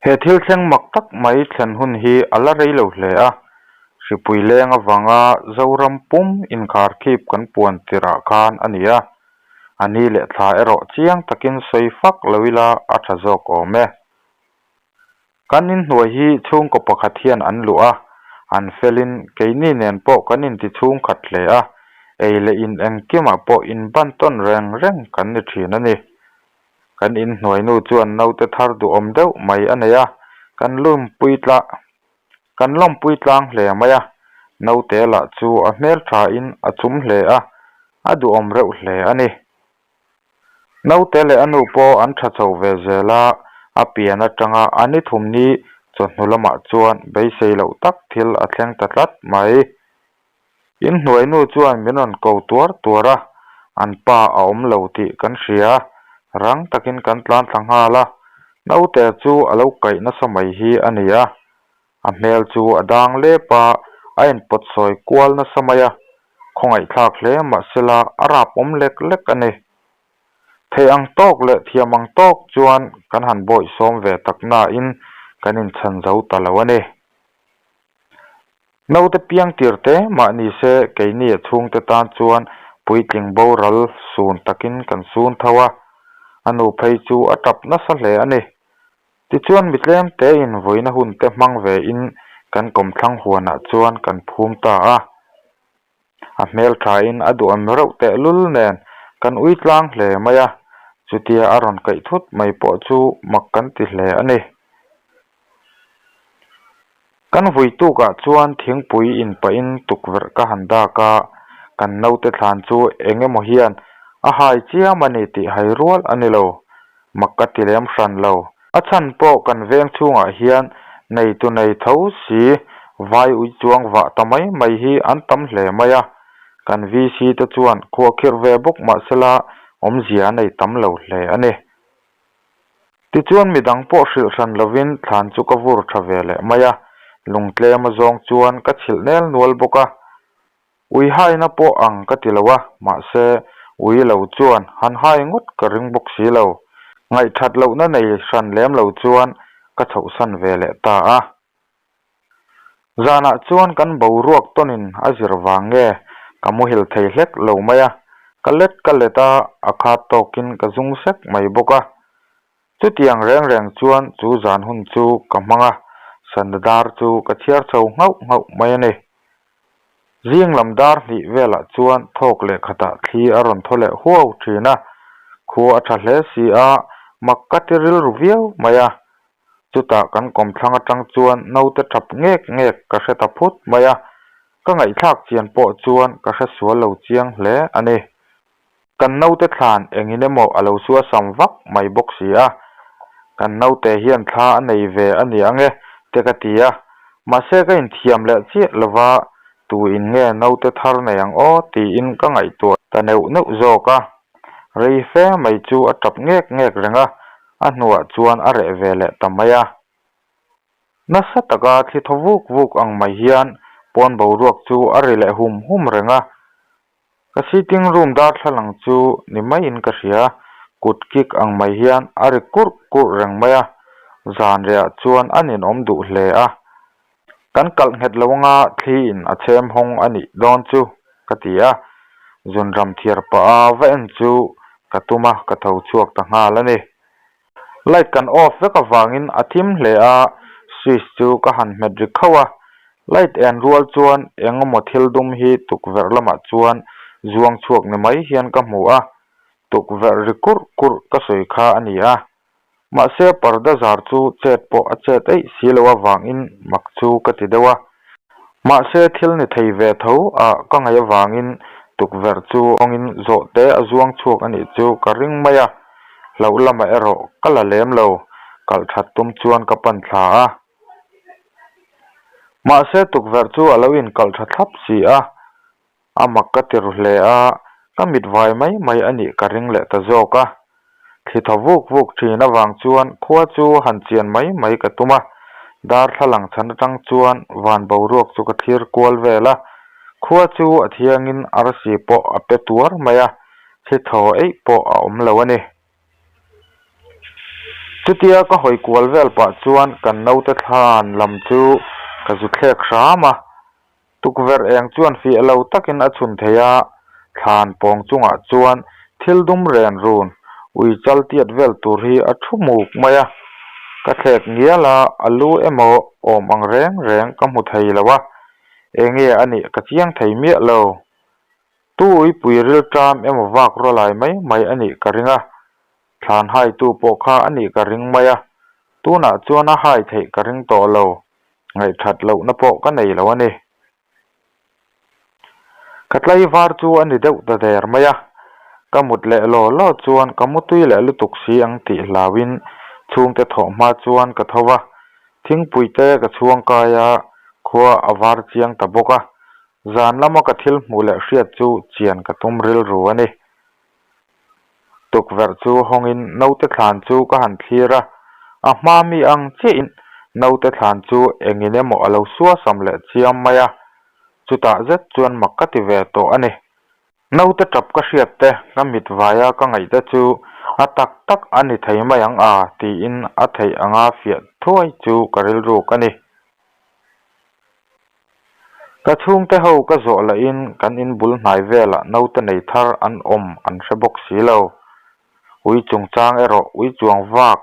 He thil thleng mak tak mai thlen hun hi a la rei lo hle a, hripui leng avanga Zoram pum inkharkhip kan puan tirh ah khan a ni a, a ni leh thla erawh chiang takin sawi fak lo ila a tha zawk awm e. Kan inhnuai hi chhungkaw pakhat hian an luh a, an felin keini nen pawh kan inti chhungkhat hle a, ei leh in engkimah pawh inban tawn reng reng kan ni thin a ni. Kan inhnuai nu chuan naute thar duhawm deuh mai a nei a, kan lumpui tla kan lawmpui tlang hle mai a, naute lah chu a hmel thain a chum hle a, a duhawm reuh hle a ni. Naute leh a nu pawh an tha chho ve zel a, a pian atanga a ni thum ni chawhnu lamah chuan beisei loh tak thil a thleng ta tlat mai. Inhnuai nu chuan min rawn ko tuar tuar a, an pa a awm lo tih kan hria, rang takin kan tlan thla nghal a, naute chu a lo kaih nasa mai hi a ni a. A hmel chu a dang lep a, a inpawt sawi kual nasa mai a, khawngaihthlak hle mahsela a rap awm lek lek a ni. Theih ang tawk leh thiam ang tawk chuan kan han bawihsawm ve tak nain kan inchhan zo ta lo a ni. Naute piang tir te mah ni se keini a chhungte tan chuan puitling boral sun takin kan sun tho a, a nu phei chu a tap nasa hle a ni. Tichuan mi tlem tein vawiina hun te hmang ve in kan kawmthlang huanah chuan kan phum ta a. A hmel thain a duham reuh tehlul nen kan ui tlang hle mai a, chutia a rawn kaih thut mai pawh chu mak kan ti hle a ni. Kan vui tukah chuan thingpui in pahin tukverh ka han dak a, kan naute thlan chu eng emaw hian a hai chiam a ni tih hai rual a ni lo. Mak ka ti lem hran lo. A chhan pawh kan veng chhungah hian neitu nei tho si vai ui chuang vah ta mai mai hi an tam hle mai a, kan VC te chuan khuahkhirh ve bawk mahsela awmzia a nei tam lo hle a ni. Tichuan midang pawh hrilh hran lovin thlan chu ka vur tha ve leh mai a, lungtlem a zawng chuan ka chhilh nel nual bawk a. Ui haina pawh ang ka ti lo a, mahse ui lo chuan han hai ngawt ka ring bawk si lo. Ngaihthat lohna nei hran lem lo chuan ka chhohsan ve leh ta a. Zanah chuan kan boruak tawnin a zir vang nge ka muhil thei hlek lo mai a, ka let ka let a, a khat tawkin ka zung sek mai bawk a. Chutiang reng reng chuan chu zan hun chu ka hmang a, sana dar chu ka chhiar chho nghauh nghauh mai a ni. Zing lam dar hnih velah chuan thawk leh khatah thli a rawn thaw leh huau thin a, khua a tha hle si a, mak ka ti rilru viau mai a. Chutah kan kawmthlang atang chuan naute thap ngek ngek ka hre ta phut mai a, ka ngaihthlak chian pawh chuan ka hre sual lo chiang hle a ni. Kan naute thlan engin emaw a lo suasam vak mai bawk si a, kan naute hian thla a nei ve a ni ang e te ka ti a, mahse ka inthiam leh chiah lova tu in nge naute thar nei ang aw tiin ka ngaihtuah ta neuh neuh zawk a. Rei fe mai chu a tap ngek ngek reng a, a hnuah chuan a reh ve leh ta mai a. Nasa taka thli thaw vuk vuk ang mai hian pawn boruak chu a ri leh hum hum reng a. Ka sitting room darthlalang chu ni maiin ka hria, kut kik ang mai hian a ri kurh kurh reng mai a, zan rehah chuan a ninawm duh hle a. Kan kalh nghet lo anga thli in a chhem hawng a nih dawn chu ka ti a, zunram thiar pah a va en chu ka tum a ka tho chhuak ta nghal a ni. Light kan off vek avangin a thim hle a, switch chu ka han hmet ri khauh a, light en rual chuan eng emaw thil dum hi tukverh lamah chuan zuang chhuak ni mai hian ka hmu a, tukverh ri kurh kurh ka sawi kha a ni a. Mahse parda zar chu chet pawh a chet eih si lo avangin mak chu ka ti deuh a. Mahse thil ni thei ve tho a ka ngaih avangin tukverh chu hawngin zawh te a zuang chhuak a nih chu ka ring mai a, hlauh lamah erawh ka la lem lo, kalh that tum chuan ka pan thla a. Mahse tukverh chu a lo inkalh tha thlap si a, A mak ka ti ru hle a, ka mit vai mai mai a nih ka ring leh ta zawk a. Thli thaw vuk vuk thin avang chuan khua chu han chian mai mai ka tum a, darthlalang chhan atang chuan van boruak chu ka thlir kual vel a, khua chu a thiangin arsi pawh a pe tuar mai a, thli thaw eih pawh a awm lo a ni. Chutia ka hawi kual vel pah chuan kan naute thlan lam chu ka zu thlek hram a, tukverh eng chuan fiah lo takin a chhun thei a, thlan pawng chungah chuan thil dum ren run ui chal tiat vel tur hi a thu muk mai a, ka thlek ngial a, a lu emaw awm ang reng reng ka hmu thei lo a, enge a nih ka chiang thei miah lo. Tu uipui rilṭam emaw vak rawlai mai mai a nih ka ring a, Thlan haitu pawh kha a nih ka ring mai a, tunah chuan a hai theih ka ring tawh lo, ngaihthat lohna pawh ka nei lo a ni. Ka tlaivar chu a ni deuh ta der mai a, ka mut leh law law chuan ka mutui leh lutuk si ang tih hlauhin chhungte thawh hma chuan ka tho va, thingpui te ka chhuang kai a, khua a var chiang ta bawk a, zan lama ka thil hmuh leh hriat chu chian ka tum rilru a ni. Tukverh chu hawngin naute thlan chu ka han thlir a, a hma mi ang chiahin naute thlan chu engin emaw a lo suasam leh chiam mai a, chutah zet chuan mak ka ti ve tawh a ni. Naute tap ka hriat te, ka mit vaia ka ngaih te chu a tak tak a ni thei mai ang a tiin a theih anga fiah thuai chu ka rilruk a ni. Ka chhungte ho ka zawh lahin kan in bul hnai velah naute nei thar an awm an hre bawk si lo. Ui chungchang erawh ui chuang vak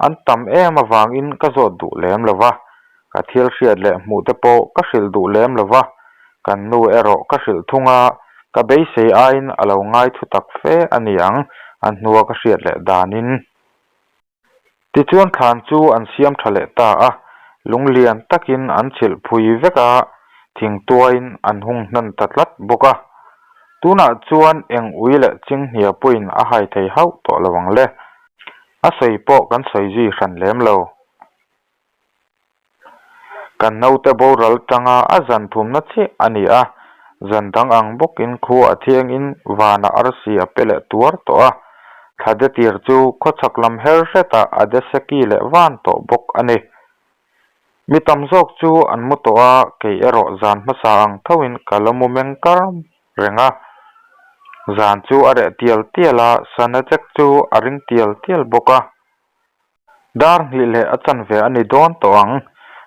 an tam em avangin ka zawt duh lem lo va, ka thil hriat leh hmuh te pawh ka hrilh duh lem lo va, kan nu erawh ka hrilh thung a, ka beisei aiin a lo ngai thu tak fe a ni ang a hnua ka hriat leh danin. Tichuan thlan chu an siam tha leh ta a, lung lian takin an chhilh phui vek a, thingtuaiin an hung hnan ta tlat bawk a. Tunah chuan eng ui leh chinghnia pawhin a hai thei hauh tawh lo ang le. A sawi pawh kan sawi zui hran lem lo. Kan naute boral tanga a zan thumna chiah a ni a, zan dang ang bawkin khua a thiangin vanah arsi a pe leh tuar tawh a, thla de tir chu khawchhak lam her hretah a de seki leh van tawh bawk a ni. Mi tam zawk chu an mu tawh a, kei erawh zan hmasa ang thoin ka la mu meng kar reng a, zan chu a reh tial tial a, sana chek chu a ring tial tial bawk a. Dar hnih leh a chanve a ni dawn tawh ang.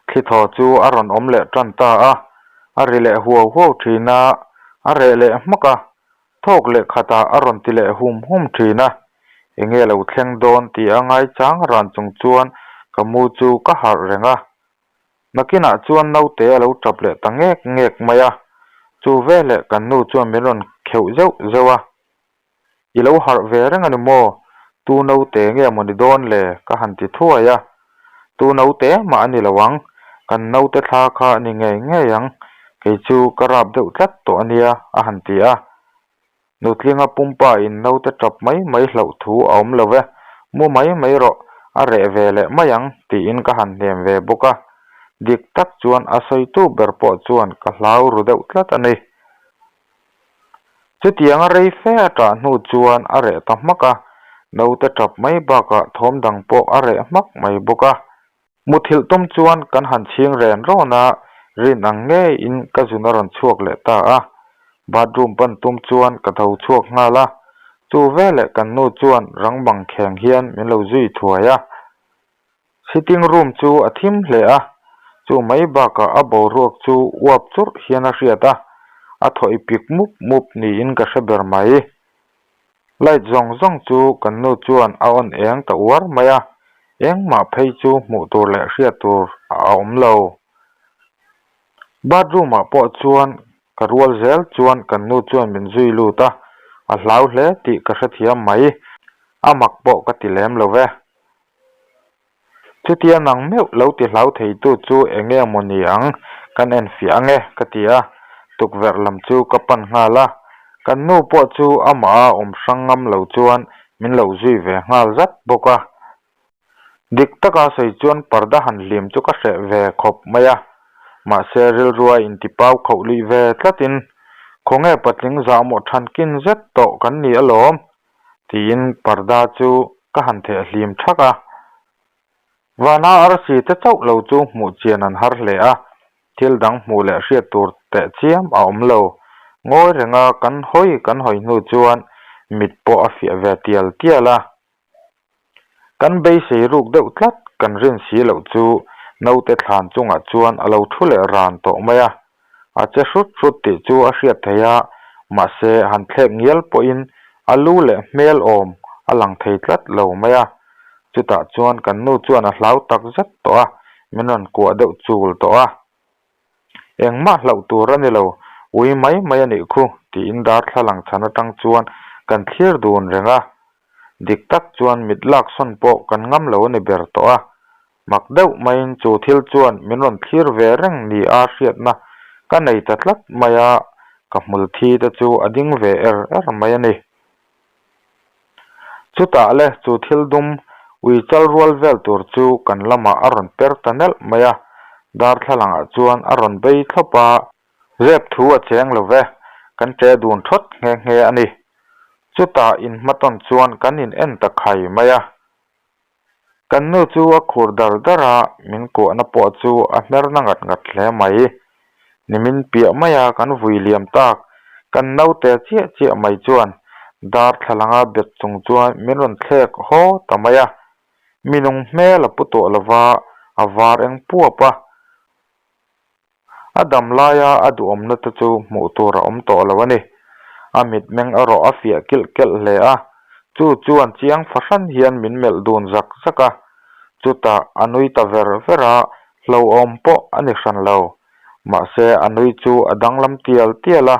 Thli thaw chu a rawn awm leh tan ta a, a ri leh huau huau thin a, a reh leh hmak a, thawk leh khatah a rawn ti leh hum hum thin a. Enge lo thleng dawn tih a ngaichang ran chung chuan ka mu chu ka harh reng a. Nakinah chuan naute a lo tap leh ta ngek ngek mai a, chu veleh kan nu chuan min rawn kheuh zeuh zeuh a. I lo harh ve reng a ni maw? Tu naute nge maw ni dawn le? ka han ti thuai a. Tu naute mah a ni lo ang, kan naute thla kha a ni ngei ngei ang, kei chu ka rap deuh tlat tawh a nia, a han ti a. Nutlinga pumpa in naute tap mai mai hlauh thu a awm lo e, mu mai mai rawh, a reh ve leh mai ang, tiin ka han hnem ve bawk a. Dik tak chuan a sawitu ber pawh chuan ka hlau ru deuh tlat a ni. Chutianga rei fe a ṭah hnu chuan a reh ta hmak a, naute ṭap mai bakah thawm dang pawh a reh hmak mai bawk a. Muthilh tum chuan kan han chhing ren rawn a, rin ang ngeiin ka zun a rawn chhuak leh ta a. Bathroom pan tum chuan ka tho chhuak nghal a, chu veleh kan nu chuan rang bang kheng hian min lo zui thuai a. Sitting room chu a thim hle a, chu mai bakah a boruak chu uap churh hian a hriat a, a thaw i pik mup mup niin ka hre ber mai. Light zawng zawng chu kan nu chuan a on eng ta uar mai a, engmah phei chu hmuh tur leh hriat tur a awm lo. Bathroom ah pawh chuan ka rual zel chuan kan nu chuan min zui lut a, a hlau hle tih ka hrethiam mai, a mak pawh ka ti lem lo ve. Chutia nang meuh lo ti hlau theitu chu eng nge maw ni ang, kan en fiah ang e, ka ti a, tukverh lam chu ka pan nghal a, kan nu pawh chu amah a awm hrang ngam lo chuan min lo zui ve nghal zat bawk a. Dik taka sawi chuan parda han hlim chu ka hreh ve khawp mai a, mahse rilrua intipau khauh luih ve tlatin, Khawnge patling zahmawh thankin zet tawh kan ni alawm, tiin parda chu ka han theh hlim thak a. Vana arsi te chauh lo chu hmuh chian an har hle a, thil dang hmuh leh hriat tur teh chiam a awm lo. Ngawi renga kan hawi kan hawi hnu chuan mit pawh a fiah ve tial tial a. Kan beisei ruk deuh tlat kan rin si loh chu naute thlan chungah chuan a lo thu leh ran tawh mai a. A che hrut hrut tih chu a hriat theih a, mahse han thlek ngial pawhin a lu leh hmel awm a lang thei tlat lo mai a. Chutah chuan kan nu chuan a hlau tak zet tawh a, min rawn kuah deuh chul tawh a. Engmah hlauh tur a ni lo, ui mai mai a nih khu, tiin darthlalang chhan atang chuan kan thlir dun reng a. Dik tak chuan mit lak sawn pawh kan ngam lo a ni ber tawh a. Mak deuh maiin chu thil chuan min rawn thlir ve reng ni a hriatna ka nei ta tlat mai a, ka hmul thi te chu a ding ve er er mai a ni. Chutah le chu thil dum ui chal rual vel tur chu kan lamah a rawn per ta nelh mai a, darthlalangah chuan a rawn bei thlawp a, zep thu a cheng lo ve, kan ṭe dun thawt nghe nghe a ni. Chutah inhmatawn chuan kan in en ta khai mai a. Kan nu chu a khur dar dar a, min kuahna pawh chu a hmer na ngat ngat hle mai. Nimin piah maia kan vui liam tak, kan naute chiah chiah mai chuan darthlalanga bet chung chuan min rawn thlek haw ta mai a. Minung hmel a pu tawh lova, a var eng puap a. A dam laia a duhawmna te chu hmuh tur a awm tawh lo a ni. A mitmeng erawh a fiah kilh kelh hle a, chu chuan chiang fahran hian min melh dun zak zak a. Chutah a nui ta ver ver a, hlauhawm pawh a ni hran lo. Mahse a nui chu a danglam tial tial a,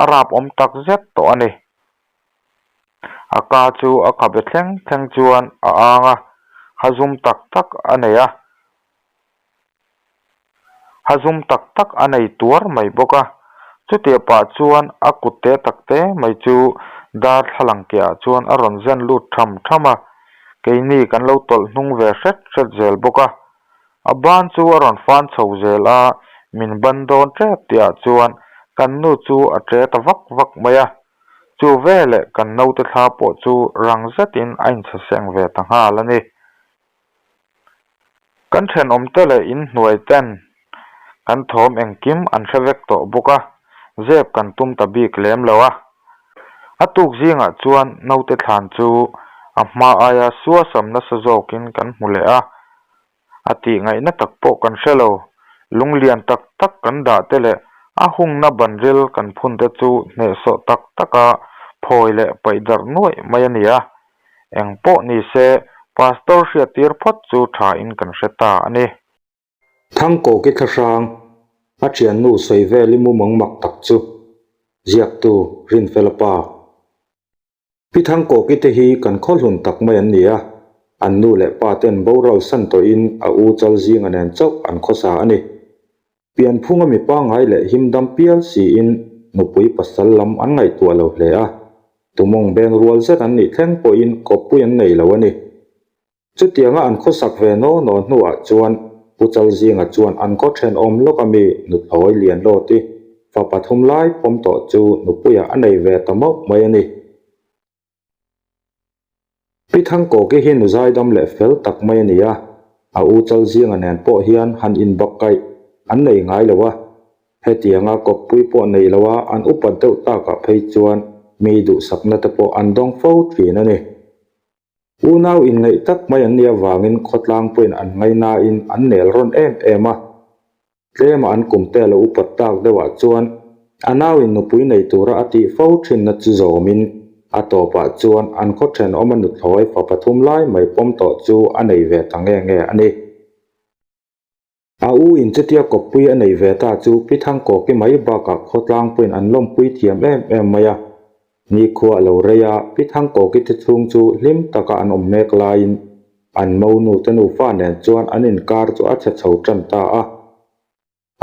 a rap awm tak zet tawh a ni. A ka chu a khabe thleng thleng chuan a ang a, ha zum tak tak a nei a. Ha zum tak tak a nei tuar mai bawk a, chutiah pah chuan a kut te tak te mai chu darthlalang kehah chuan a rawn zen lut tham tham a, keini kan lo tawlh hnung ve hret hret zel bawk a. A ban chu a rawn fan chho zel a, min ban dawn tep tihah chuan kan nu chu a ṭe ta vak vak mai a, chu veleh kan naute thla pawh chu rang zetin a inchhaseng ve ta nghal a ni. Kan thenawmte leh inhnuai ten kan thawm engkim an hre vek tawh bawk a, zep kan tum ta bik lem lo a. A tuk zingah chuan naute thlan chu a hma aia suasam nasa zawkin kan hmu leh a, a tih ngaihna tak pawh kan hre lo. Lunglian tak tak kan dah te leh a hungna banril kan phun te chu hnehsawh tak taka phawi leh paih darh nuaih mai a ni a. Eng pawh ni se, Pastor hriattir phawt chu tha in kan hre ta a ni. Thangkawki thlahrang, a thiannu sawi vel i mumang mak tak chu, ziaktu Rinfela pa. Pi Thangkawki te hi kan khaw hlun tak mai an ni a, an nu leh pa ten boral san tawhin a u chal zinga nen chauh an khawsa a ni. Pianphunga mi pangngai leh himdam pial siin nupui pasal lam an ngaihtuah lo hle a, tumawng beng rual zet an nih thleng pawhin kawppui an nei lo a ni. Chutianga an khawsak ve naw naw hnuah chuan Pu Chalzinga chuan an khaw thenawm lawk a mi nuthlawi lian lawti fa pathum lai pawm tawh chu nupuiah a nei ve ta mauh mai a ni. Pi Thangkawki hi nu zaidam leh fel tak mai a ni a, a u Chalzinga nen pawh hian han inbakkaih an nei ngai lo a, hetianga kawppui pawh nei lo a an upat deuh takah phei chuan mi duhsakna te pawh an dawng fo thin a ni. Unau inngaih tak mai an nih avangin khawtlang pawhin an ngainain an nel rawn em em a, Tlema an kum te lo upat tak deuhah chuan a nauin nupui nei tura a tih fo thinna chu zawmin a tawpah chuan an khaw thenawma nuthlawi fa pathum lai mai pawm tawh chu a nei ve ta nge nge a ni. A u in chutia kawppui a nei ve ta chu Pi Thangkawki mai bakah khawtlang pawhin an lawmpui thiam em em mai a. Nikhua a lo rei a, Pi Thangkawki te chhung chu hlim taka an awm mek laiin an monu te nufa nen chuan an inkar chu a chhe chho tan ta a.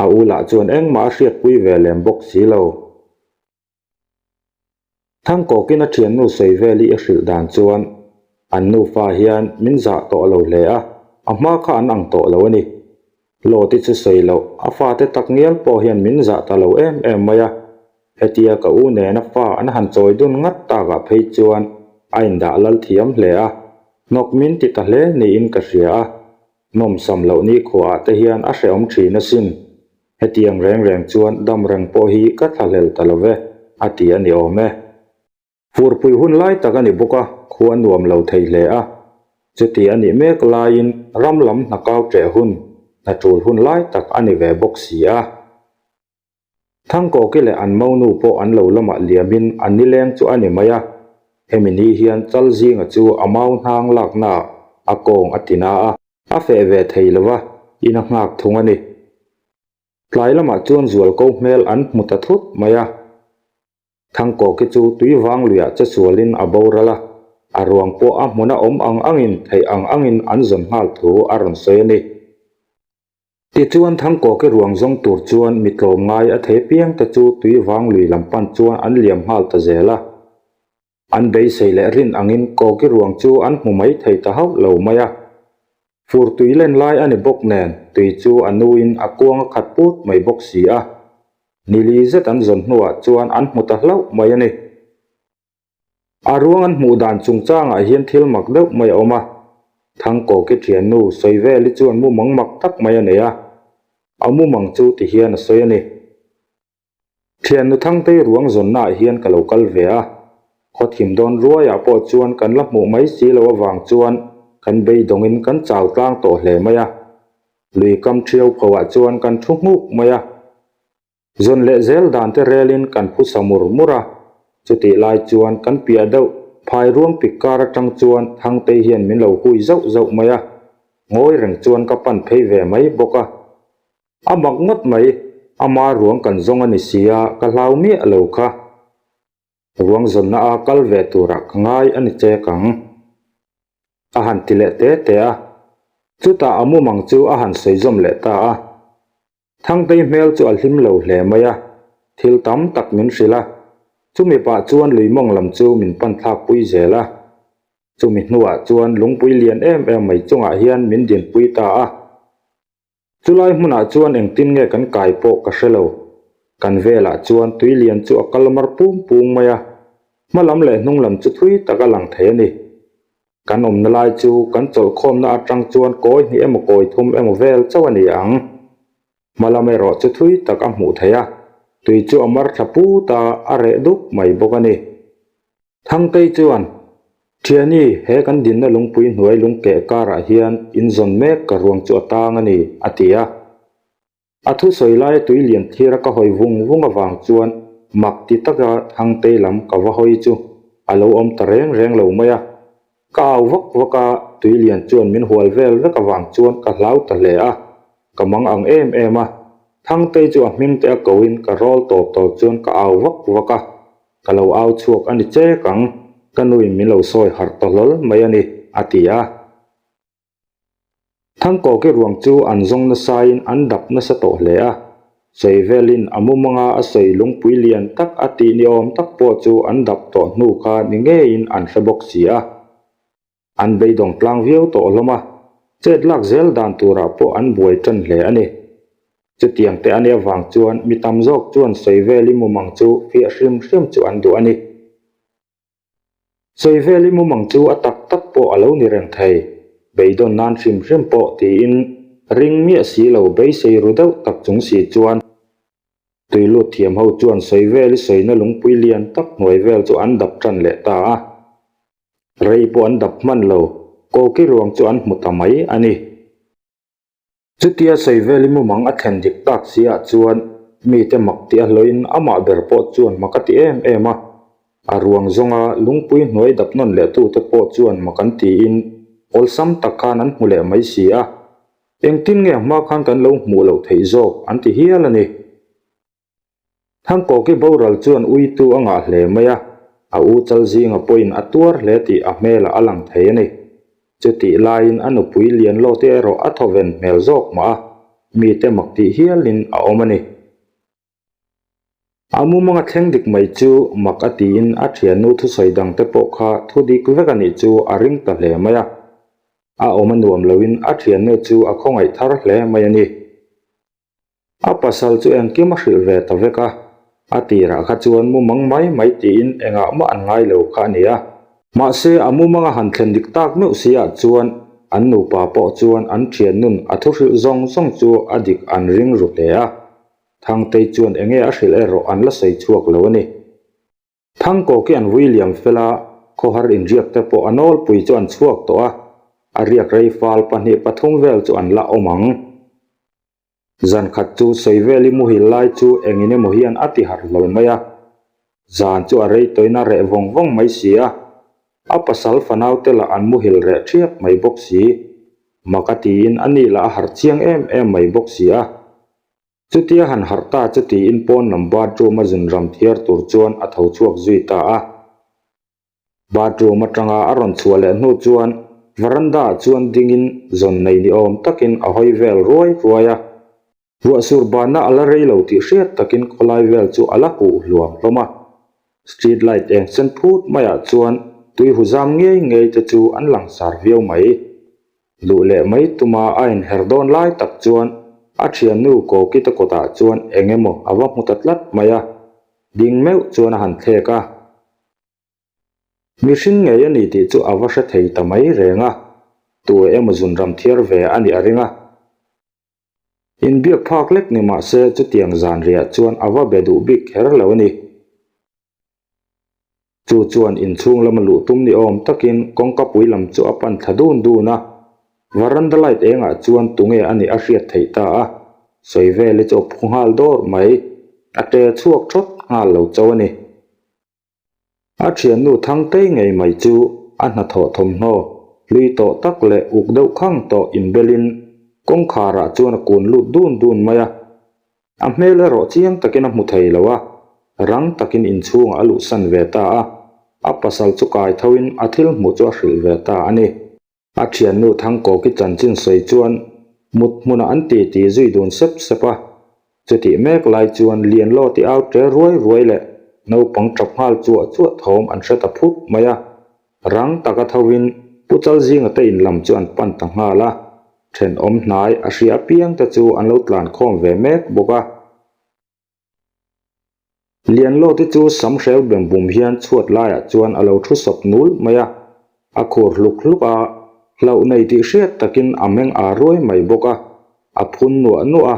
A u lah chuan engmah a hriatpui ve lem bawk si lo. Thangkawkin a thiannu sawi vel i a hrilh dan chuan an nufa hian min zah tawh lo hle a, a hma kha an ang tawh lo a ni. Lawti chu sawi loh, a fate tak ngial pawh hian min zah ta lo em em mai a. Hetia ka u nena fa an han chawi dun ngat takah phei chuan a indah lal thiam hle a, hnawk min ti ta hle niin ka hria a. Nawmsam loh nikhuaah te hian a hrehawm thin asin. Hetiang reng reng chuan dam reng pawh hi ka thlahlel ta lo ve, a ti a ni awm e. Furpui hun lai tak a ni bawk a, khua nuam lo thei hle a. Chuti a nih mek laiin ram lam hna kau ṭeh hun, hna ṭul hun lai tak a ni ve bawk si a. Thangkawki leh an monu pawh an lo lamah liamin an nileng chu a ni mai a, hemi ni hian Chalzinga chu a mau hnang laknaah a kawng a ti na a, a feh ve thei lo va, in a nghak thung a ni. Tlai lamah chuan zualko hmel an hmu ta thut mai a. Thangkawki chu tui vang luiah che sualin a boral a, a ruang pawh a hmuna awm ang angin theih ang angin an zawn nghal thu a rawn sawi a ni. Tichuan Thangkawki ruang zawng tur chuan mi tlawm ngai a thei piang te chu tui vang lui lam pan chuan an liam nghal ta zel a. An beisei leh rin angin Kawki ruang chu an hmu mai thei ta hauh lo mai a. Fur tui len lai a ni bawk nen tui chu a nuin a kuang a khat put mai bawk si a. Nili zet an zawn hnuah chuan an hmu ta hlauh mai a ni. A ruang an hmuh dan chungchangah hian thil mak deuh mai a awm a. Thangkawki thiannu Sawiveli chuan mumang mak tak mai a nei a. A mumang chu ti hian a sawi a ni. Thiannu Thangtei ruang zawnnaah hian ka lo kal ve a, khawthim dawn ruaiah pawh chuan kan la hmuh mai si lo avang chuan kan beidawngin kan chau tlang tawh hle mai a. Lui kam ṭhiau phoah chuan kan ṭhu nghuk mai a. Zawn leh zel dan te relin kan phu sa mur mur a, chutih lai chuan kan piah deuh phai ruang pik kar aṭang chuan Thangtei hian min lo hui zauh zauh mai a, ngawi reng chuan ka pan phei ve mai bawk a. A mak ngawt mai, ama ruang kan zawng a ni si a, ka hlau miah lo kha. Ruang zawnna a kal ve turah ka ngai a ni chek ang. A han ti leh te te a, chutah a mumang chu a han sawi zawm leh ta a. Thangtei hmel chu a hlim lo hle mai a, thil tam tak min hrilh a, chumi pah chuan lui mawng lam chu min pan thlak pui zel a. Chumi hnuah chuan lungpui lian em em mai chungah hian min dinpui ta a. Chulai hmunah chuan engtin nge kan kai pawh ka hre lo. Kan velah chuan tui lian chu a kal mar pung pung mai a, hma lam leh hnung lam chu thui tak a lang thei a ni. Kan awmna lai chu kan chawlhkhawmna atang chuan kawi hnih emaw kawi thum emaw vel chauh a ni ang. Hma lam erawh chu thui tak a hmuh theih a, tui chu a mar thla put a, a reh dup mai bawk a ni. Thangtei chuan, Thiani, he kan dinna lungpui hnuai lungkeh karah hian in zawn mek ka ruang chu a tang a ni, a ti a. A thusawi laia tui lian thlir a ka hawi vung vung avang chuan mak ti taka Thangtei lam ka va hawi chu a lo awm ta reng reng lo mai a. Ka au vak vak a, tui lian chuan min hual vel vek avang chuan ka hlau ta hle a, ka mang ang em em a. Thangtei chu a hming te a koin ka rawl tawp tawp chuan ka au vak vak a. Ka lo au chhuak a ni chek ang, ka nuin min lo sawi harh ta hlawl mai a ni, a ti a. Thangkawki ruang chu an zawng nasain an dap nasa tawh hle a, sawi velin a mumanga a sawi lungpui lian tak a tih ni awm tak pawh chu an dap tawh hnu kha ni ngeiin an hre bawk si a. An beidawng tlang viau tawh hlawm a, chet lak zel dan turah pawh an buai tan hle a ni. Chutiang te a nih avang chuan mi tam zawk chuan Sawiveli mumang chu fiah hrim hrim chu an duh a ni. Sawiveli mumang chu a tak tak pawh a lo ni reng thei, beidawn nan hrim hrim pawh tiin ring miah si lo beisei ru deuh tak chung si chuan tui lut thiam ho chuan Sawiveli sawina lungpui lian tak hnuai vel chu an dap tan leh ta a. Rei pawh an dap hman lo, Koki ruang chu an hmu ta mai a ni. Chutia Sawiveli mumang a thlen dik tak si ah chuan mite mak tih a hlawhin amah ber pawh chuan mak a ti em em a. A ruang zawnga lungpui hnuai dap nawn leh tute pawh chuan mak an tiin awlsam tak khan an hmu leh mai si a. Engtin nge hma khan kan lo hmuh loh theih zawk an ti hial a ni. Thangkawki boral chuan uitu a ngah hle mai a, a u chal zinga pawhin a tuar hle tih a hmelah a lang thei a ni. Chutih laiin a nupui lian lawte erawh a thawven hmel zawk mah a, mite mak tih hialin a awm a ni. A mumanga thleng dik mai chu mak a tiin a thiannu thusawi dangte pawh kha thu dik vek a nih chu a ring ta hle mai a. A awm a nuam loin a thiannu chu a khawngaih thar hle mai a ni. A pasal chu engkim a hrilh ve ta vek a, a tirah kha chuan mumang mai mai tiin engah mah an ngai lo kha a ni a. Mahse, a mumang a han thlen dik tak meuh si ah chuan an nupa pawh chuan an thian nun a thu hrilh zawng zawng chu a dik an ring ru hle a. Thangtei chuan enge a hrilh erawh an la sawi chhuak lo a ni. Thangkawki an vui liam fel a, khawhar inriak te pawh a nawlpui chu an chhuak tawh a. A riak rei fal 2 3 vel chu an la awm ang. Zan khat chu Sawiveli muhil lai chu engin emaw hian a ti harh hlawl mai a. Zan chu a rei tawhin a reh vawng vawng mai si a. A pasal fanau te lah an muhil reh ṭhiap mai bawk si. Mak a tiin a ni lah a harh chiang em em mai bawk si a. Chutia han harh ta chu tiin pawn lam bathroom a zunram thiar tur chuan a tho chhuak zui ta a. Bathroom atanga a rawn chhuah leh hnu chuan veranda ah chuan dingin zawn nei ni awm takin a hawi vel ruai ruai a. Ruahsur banna a la rei lo tih hriat takin khawlai vel chu a la huh hluam hlawm a. Street light eng sen phut maiah chuan tui hu zam ngei ngei te chu an langsar viau mai. Luh leh mai tuma a inher dawn lai tak chuan a thiannu Kawkite kawtah chuan eng emaw a va hmu ta tlat mai a, ding meuh chuan a han thlek a. Mihring ngei a ni tih chu a va hre thei ta mai reng a, tu emaw zunram thiar ve a nih a ring a. Inbiak phak lek ni mah se chutiang zan riah chuan a va be duh bik kher lo a ni. Chu chuan inchhung lama luh tum ni awm takin kawngka pui lam chu a pan thla dun dun a, veranda light engah chuan tunge a nih a hriat theih ta a, sawi vel hi chu a phu nghal dawr mai, a ṭe chhuak ṭhawt nghal lo chauh a ni. A thiannu Thangtei ngei mai chu a hnathawh thawmhnaw hlui tawh tak leh uk deuh khang tawh inbelin kawngkharah chuan a kun lut dun dun mai a. A hmel erawh chiang takin a hmu thei lo a, rang takin inchhungah a luhsan ve ta a, a pasal chu kai thoin a thil hmuh chu a hrilh ve ta a ni. A thiannu Thangkawki chanchin sawi chuan mut hmunah an ti ti zui dun sep sep a. Chutih mek lai chuan Lianlaw ti au ṭe ruai ruai leh naupang ṭap nghal chuah chuah thawm an hre ta phut mai a. Rang taka thovin Pu Chalzinga te in lam chu an pan ta nghal a. Ṭhenawm hnai a hria apiang te chu an lo tlan khawm ve mek bawk a. Lianlaw te chu sam hreu bem bum hian chhuat laiah chuan a lo thu sawp nul mai a, a khur hluk hluk a, hlauh nei tih hriat takin a meng aa ruai mai bawk a, a phun nuah nuah a,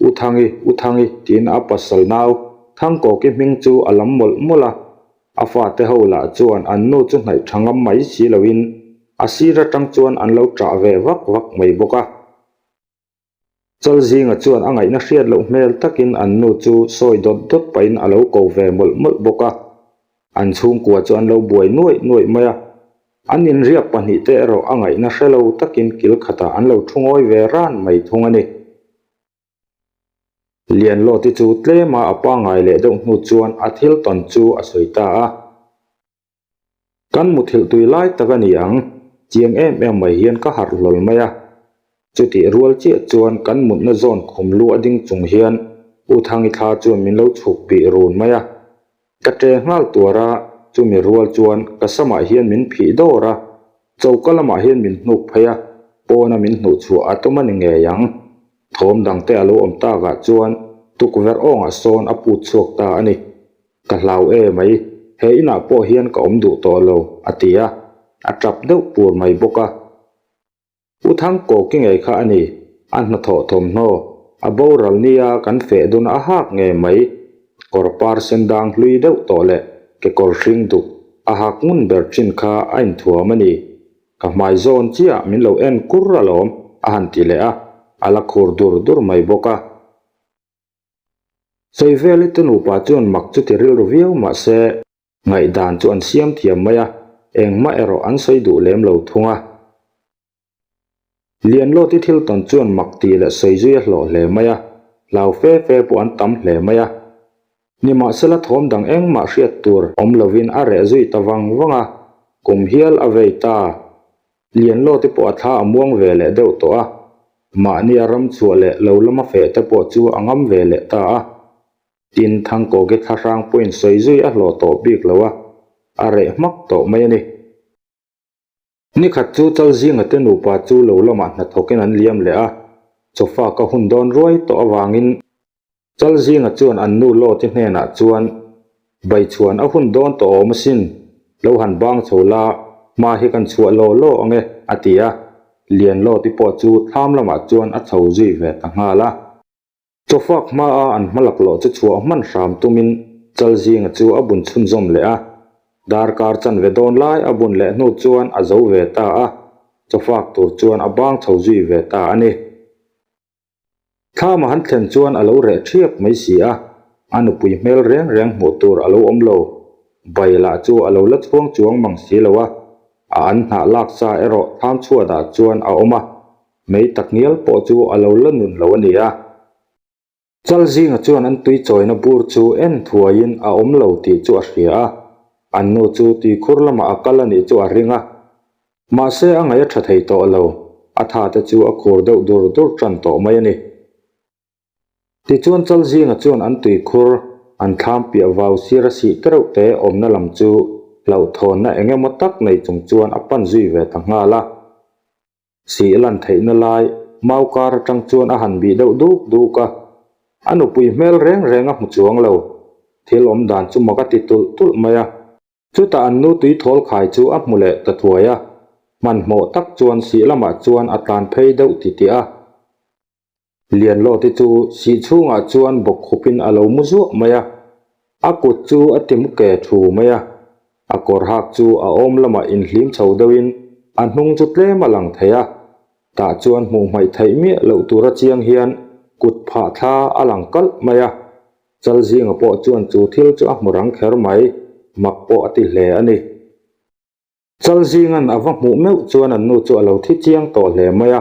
U Thangi, U Thangi tiin a pasal nau Thangkawki hming chu a lam mawlh mawlh a, a fate ho lah chuan an nu chu hnaih tha ngam mai si loin a sir atang chuan an lo ṭah ve vak vak mai bawk a. Chalzinga chuan a ngaihna hriat loh hmel takin an nu chu sawi dawt dawt pahin a lo ko ve mawlh mawlh bawk a. An chhungkua chu an lo buai nuaih nuaih mai a. An inriak pahnihte erawh a ngaihna hre lo takin kil khatah an lo thu ngawi ve ran mai thung a ni. Lianlawti chu tlema a pangngai leh deuh hnu chuan a thil tawn chu a sawi ta a. Kan muthilh tui lai tak a ni ang, chiang em em mai hian ka harh hlawl mai a. Chutih rual chiah chuan kan mutna zawn khum lu a ding chung hian U Thangi thla chuan min lo chhuk bih run mai a. Ka ṭe nghal tuar a, chumi rual chuan ka samah hian min phih dawr a, choka lamah hian min hnuk phei a, pawna min hnuh chhuah a tum a ni ngei ang. Thawm dangte a lo awm takah chuan tukverh awngah sawn a put chhuak ta a ni. Ka hlau e mai, he inah pawh hian ka awm duh tawh lo, a ti a, a tap deuh pur mai bawk a. U Thangkawki ngei kha a ni, a hnathawh thawmhnaw, a boral nia kan feh dun a hak ngei mai, kawr par sen dang hlui deuh tawh leh kekawr hring duk a hak ngun ber thin kha a inthuam a ni. Ka hmai zawn chiah min lo en kur alawm, a han ti leh a, a la khur dur dur mai bawk a. Sawiveli te nupa chuan mak chu ti rilru viau mah se, ngaihdan chu an siam thiam mai a, engmah erawh an sawi duh lem lo thung a. Lianlawti thil tawn chuan mak tih leh sawi zui a hlawh hle mai a, hlau fe fe pawh an tam hle mai a. Nimahsela thawm dang engmah hriat tur awm lovin a reh zui ta vang vang a, kum hial a vei ta. Lianlawti pawh a thla a muang ve leh deuh tawh a, mahni a ram chhuah leh lo lama feh te pawh chu a ngam ve leh ta a. Tin, Thangkawki thlahrang pawhin sawi zui a hlawh tawh bik lo a, a reh hmak tawh mai a ni. Nikhat chu Chalzinga te nupa chu lo lamah hnathawkin an liam leh a, chawfa ka hun dawn ruai tawh avangin Chalzinga chuan an nu Lawti hnenah chuan, Baichhuan a hun dawn tawh awm asin, lo han bang chho la, hma hi kan chhuah law law ang e, a ti a. Lian Lawti pawh chu thlam lamah chuan a chho zui ve ta nghal a. Chawfak hmaa an hma laklawh chu chhuah hman hram tumin Chalzinga chu a bun chhunzawm leh a. Darkar chanve dawn lai a bun leh hnu chuan a zo ve ta a. Chawfak tur chuan a bang chho zui ve ta a ni. Thlam a han thlen chuan a lo reh ṭhiap mai si a, a nupui hmel reng reng hmuh tur a lo awm lo. Bai lah chu a lo la chhuang chuang mang si lo a, a an hnah lak sa erawh thlam chhuatah chuan a awm a, mei tak ngial pawh chu a lo la nun lo a ni a. Chalzinga chuan an tui chawina bur chu en thuaiin a awm lo tih chu a hria a, an nu chu tuikhur lamah a kal a nih chu a ring a. Mahse a ngaih a tha thei tawh lo, a tha te chu a khur deuh dur dur tan tawh mai a ni. Tichuan Chalzinga chuan an tuikhur, an thlam piah vau sir a sih tereuh te awmna lam chu hlauhthawnna eng emaw tak nei chung chuan a pan zui ve ta nghal a. Sih lan theihna lai mau kar atang chuan a han bih deuh duk duk a, a nupui hmel reng reng a hmu chuang lo. Thil awm dan chu mak a ti tulh tulh mai a. Chutah an nu tui thawl khai chu a hmu leh ta thuai a, hmanhmawh tak chuan sih lamah chuan a tlan phei deuh titih a. Lianlawti chu sih chhungah chuan bawk khupin a lo mu zuah mai a, a kut chu a ti mu ke thu mai a, a kawr hak chu a awm lamah inhlim chho deuhin a hnung chu tlem a lang thei a, tah chuan hmuh hmaih theih miah loh tura chiang hian kut phah thla a lang kalh mai a, Chalzinga pawh chuan chu thil chu a hmu rang kher mai, mak pawh a ti hle a ni. Chalzinga'n a va hmuh meuh chuan an nu chu a lo thi chiang tawh hle mai a.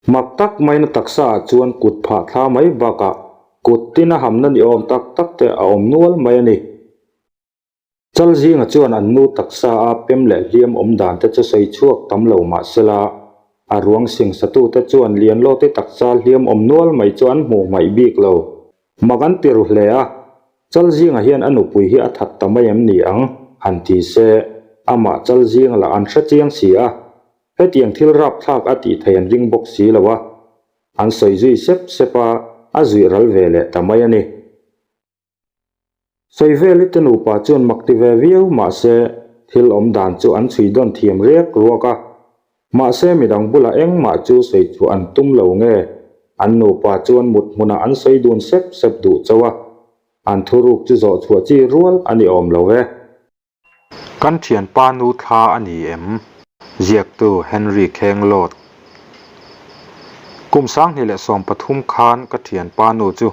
Mak tak maina taksa ah chuan kut phah thla mai bakah kut tin a hamna ni awm tak tak te a awm nual mai a ni. Chalzinga chuan an nu taksa a pem leh hliam awm dan te chu sawi chhuak tam lo mah sela, a ruang singsatu te chuan Lianlawti taksa hliam awm nual mai chu an hmuh hmaih bik lo. Mak an ti ru hle a, Chalzinga hian a nupui hi a that ta mai em ni ang? han ti se, amah Chalzinga lah an hre chiang si a, Hetiang thil rapthlak a tih thei an ring bawk si lo a, an sawi zui sep sep a, a zuih ral ve leh ta mai a ni. Sawi vel i te nupa chuan mak ti ve viau mahse thil awm dan chu an chhui dawn thiam riak ruak a, mahse midang bulah engmah chu sawi chhuah an tum lo nge, an nupa chuan mut hmunah an sawi dun sep sep duh chauh a, an thuruk chu zawh chhuah chi rual a ni awm lo e. Kan thianpa nu thla a ni em? Ziaktu Henry Khenglawt. Kum 2013 khan ka thianpa nu chu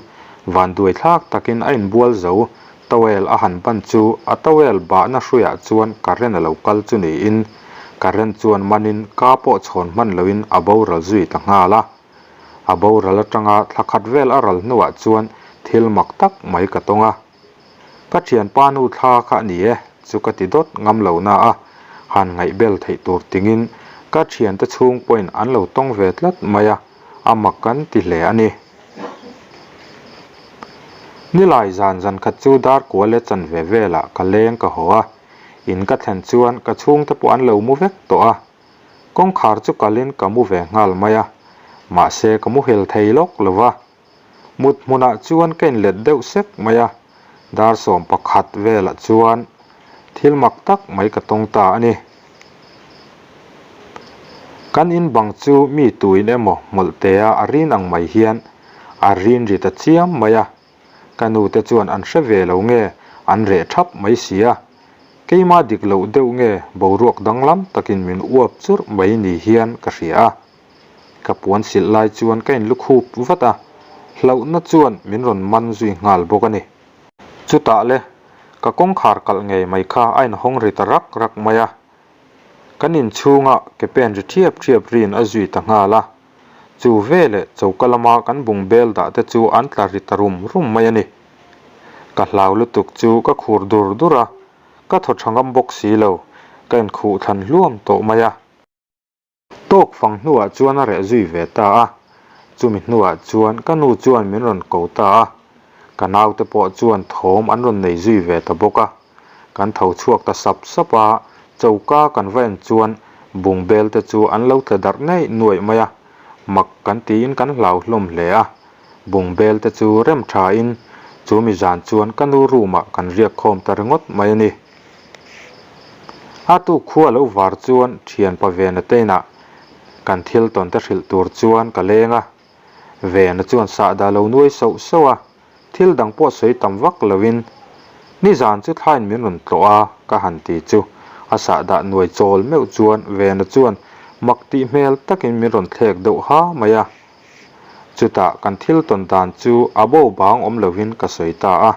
vanduai thlak takin a inbual zo towel a han ban chu a towel bahna hruiah chuan current a lo kal chu niin current chuan manin ka pawh chhawn hman loin a boral zui ta nghal a. A boral atanga thla khat vel a ral hnuah chuan thil mak tak mai ka tawng a. Ka thianpa nu thla kha a ni e, chu ka ti dawt ngam lo na a, han ngaihbel theih tur tingin ka thiante chhung pawhin an lo tawng ve tlat mai a, a mak kan ti hle a ni. Nilai zan zan khat chu dar kual leh chanve velah ka leng ka haw a, in ka thlen chuan ka chhungte pawh an lo mu vek tawh a, kawngkhar chu kalin ka mu ve nghal mai a, mahse ka muhil thei lawk lo va. Mut hmunah chuan ka inlet deuh sek mai a, dar 11 velah chuan thil mak tak mai ka tawng ta a ni. Kan in bang chu mi tuin emaw hmawlhtea a rin ang mai hian a rin ri ta chiam mai a, ka nu te chuan an hre ve lo nge an reh thap mai si a, keimah dik loh deuh nge boruak danglam takin min uap churh mai ni hian ka hria a. Ka puan silh lai chuan ka inlukhup vat a, hlauhna chuan min rawn man zui nghal bawk a ni. Chutah le, ka kawngkhar kalh ngei mai kha a inhawng ri ta rak rak mai a, kan inchhunga ke pen ri ṭhiap ṭhiap rin a zui ta nghal a. Chu veleh choka lama kan bungbel dah te chu an tla ri ta rum rum mai a ni. Ka hlau lutuk chu ka khur dur dur a, ka thaw ṭha ngam bawk si lo, ka inkhuh thlan hluam tawh mai a. Tawk fang hnuah chuan a reh zui ve ta a, chumi hnuah chuan ka nu chuan min rawn ko ta a, ka naute pawh chuan thawm an rawn nei zui ve ta bawk a. Kan tho chhuak ta sap sap a, choka kan va en chuan bungbel te chu an lo tla darh ngei nuaih mai a, mak kan tiin kan hlau hlawm hle a. Bungbel te chu rem thain chumi zan chuan ka nu room ah kan riak khawm ta ringawt mai a ni. A tuk khua lo var chuan thianpa Vena te inah kan thil tawn te hrilh tur chuan ka leng a. Vena chuan sahdah lo nuai sauh sauh a, thil dang pawh sawi tam vak loin nizan chu thlain min rawn tlawh a ka han ti chu a sahdah nuai chawl meuh chuan Vena chuan mak tih hmel takin min rawn thlek deuh ha mai a. Chutah kan thil tawn dan chu a bo bang awm lovin ka sawi ta a.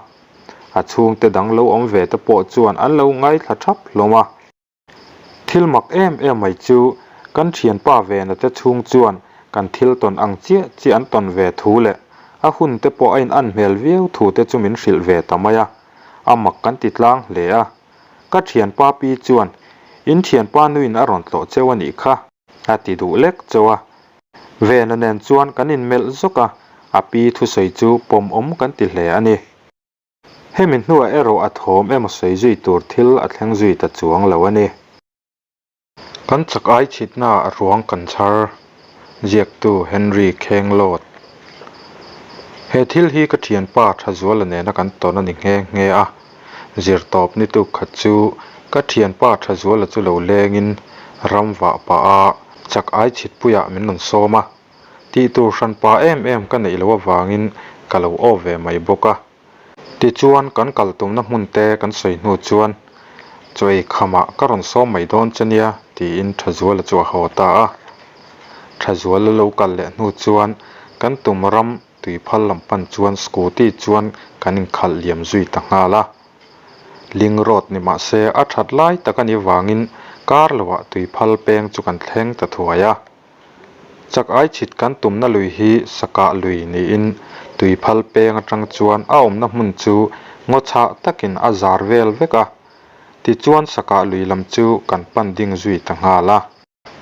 A chhungte dang lo awm ve te pawh chuan an lo ngaithla thap hlawm a. Thil mak em em mai chu kan thianpa vena te chhung chuan kan thil tawn ang chiah chiah an tawn ve thu leh a hun te pawh a in an hmel viau thu te chu min hrilh ve ta mai a, a mak kan ti tlang hle a. Ka thianpa pi chuan, In thianpa nuin a rawn tlawh cheu a nih kha, a ti duh lek cheu a. Vena nen chuan kan inmelh zawk a, a pi thusawi chu pawmawm kan ti hle a ni. Hemi hnuah erawh a thawm emaw sawi zui tur thil a thleng zui ta chuang lo a ni. Kan chak ai chhitnaah ruang kan chhar, ziaktu Henry Khenglawt. He thil hi ka thianpa Thazuala nena kan tawn a ni nghe nghe a, zirtawp ni tuk khat chu ka thianpa Thazuala chu lo lengin ram vah pah a chak ai chhitpuiah min rawn sawm a. Tih tur hran pa em em ka neih loh avangin ka lo aw ve mai bawk a. Tichuan kan kal tumna hmun te kan sawi hnu chuan chaw ei khamah ka rawn sawm mai dawn che nia tiin Thazuala chu a haw ta a. Thazuala lo kal leh hnu chuan kan tum ram tuiphal lam pan chuan scooty chuan kan inkhalh liam zui ta nghal a. Ling road ni mah se a that lai tak a nih vangin kar loah tuiphal peng chu kan thleng ta thuai a. Chak ai chhit kan tumna lui hi Sakah lui niin tuiphal peng atang chuan a awmna hmun chu ngaw chhah takin a zar vel vek a, tichuan Sakah lui lam chu kan pan ding zui ta nghal a.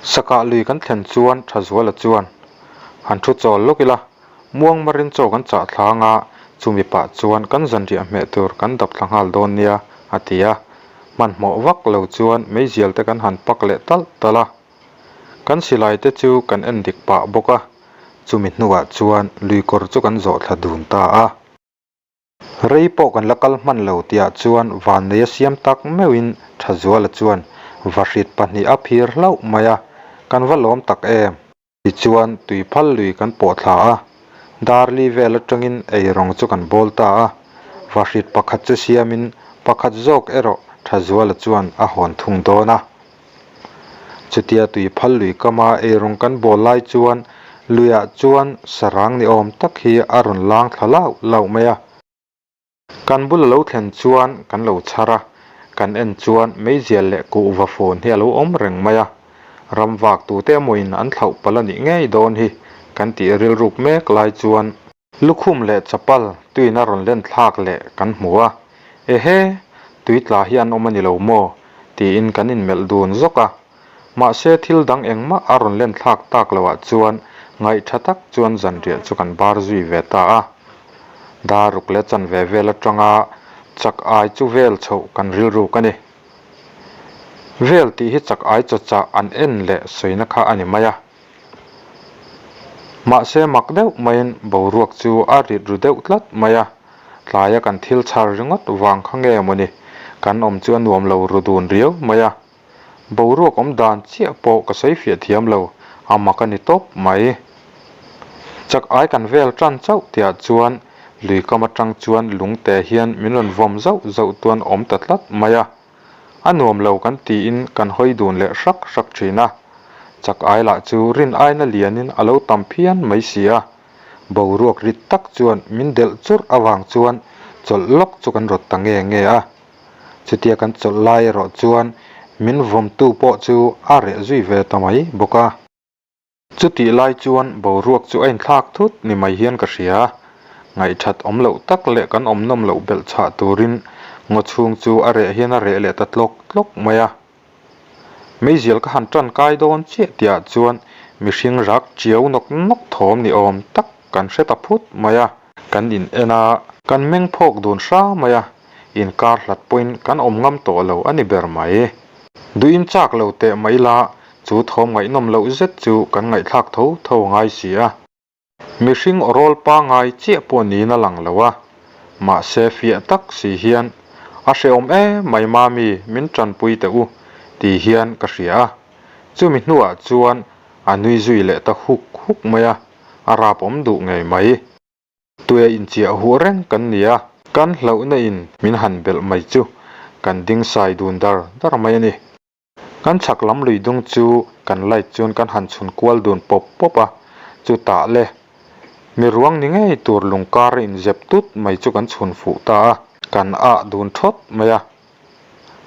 Sakah lui kan thlen chuan Thazuala chuan, Han thu chawl lawk ila, muang marin chaw kan chah thlang a, chumi pah chuan kan zanriah hmeh tur kan dap thla nghal dawn nia, a ti a. Hmanhmawh vak lo chuan meizial te kan han pak leh talh talh a. Kan silai te chu kan en dik pah bawk a, chumi hnuah chuan luikawr chu kan zawh thla dun ta a. Rei pawh kan la kal hman lo tihah chuan vannei a siam tak meuhin Thazuala chuan vahrit pahnih a phir hlauh mai a, kan va lawm tak em? Tichuan tuiphal lui kan pawh thla a, Darli vel atangin eirawng chu kan bawl ta a, vahrit pakhat chu siamin pakhat zawk erawh Thazuala chuan a hawn thung dawn a. Chutia tuiphal lui kama eirawng kan bawl lai chuan luiah chuan sarang ni awm tak hi a rawn lang thla lauh lauh mai a. Kan bul a lo thlen chuan kan lo chhar a, kan en chuan meizial leh kuhva phone hi a lo awm reng mai a. Ram vak tute emawin an thlauh palh a nih ngei dawn hi kan tih rilruk mek lai chuan lukhum leh chapal tuin a rawn len thlak leh kan hmu a, Ehe, tui tla hi an awm a ni lo maw? tiin kan inmelh dun zawk a. Mahse thil dang engmah a rawn len thlak tak loh ah chuan ngaih tha tak chuan zanriah chu kan bar zui ve ta a. Daruk leh chanve vel atanga chak ai chu vel chhoh kan rilruk a ni. Vel tih hi chak ai chawchah an en leh sawina kha a ni mai a. Mahse mak deuh maiin boruak chu a rit ru deuh tlat mai a, tlaia kan thil chhar ringawt vang kha nge mawni kan awm chu a nuam lo ru dun riau mai a. Boruak awm dan chiah pawh ka sawi fiah thiam lo, a mak a ni tawp mai. Chak ai kan vel tan chauh tihah chuan lui kam atang chuan lungte hian min rawn vawm zauh zauh tuan awm ta tlat mai a. A nuam lo kan tiin kan hawi dun leh hrak hrak thin a. Chak ai lah chu rin aina lianin a lo tam phian mai si a. Boruak rit tak chuan min delh churh avang chuan chawlh lawk chu kan rawt ta nge nge a. Chutia kan chawlh lai erawh chuan min vawmtu pawh chu a reh zui ve ta mai bawk a. Chutih lai chuan boruak chu a inthlak thut ni mai hian ka hria. Ngaihthat awm loh tak leh kan awm nawm loh belh chhah turin ngaw chhung chu a reh hian a reh leh ta tlawk tlawk mai a. Meizial ka han tan kai dawn chiah tihah chuan mihring rak chiau nawk nawk thawm ni awm tak kan hre ta phut mai a. Kan in en a, kan meng phawk dun hra mai a, inkar hlat pawhin kan awm ngam tawh lo a ni ber mai. Duhin chak lo teh mah ila chu thawm ngaihnawm loh zet chu kan ngaihthlak tho tho a ngai si a. Mihring awrawl pangai chiah pawh niin a lang lo a, mahse fiah tak si hian a hrehawm em mai mami min tanpui teh u ti hian ka hria a. Chumi hnuah chuan a nui zui leh ta huk huk mai a, a rap awm duh ngei mai. Tuia inchiah huh reng kan ni a, kan hlauhna in min han belh mai chu kan ding sai dun dar dar mai a ni. Kan chhak lam lui dung chu kan light chuan kan han chhun kual dun pawp pawp a, chutah le mi ruang ni ngei tur lung kar a inzep tut mai chu kan chhun fuh ta a, kan ah dun thawt mai a.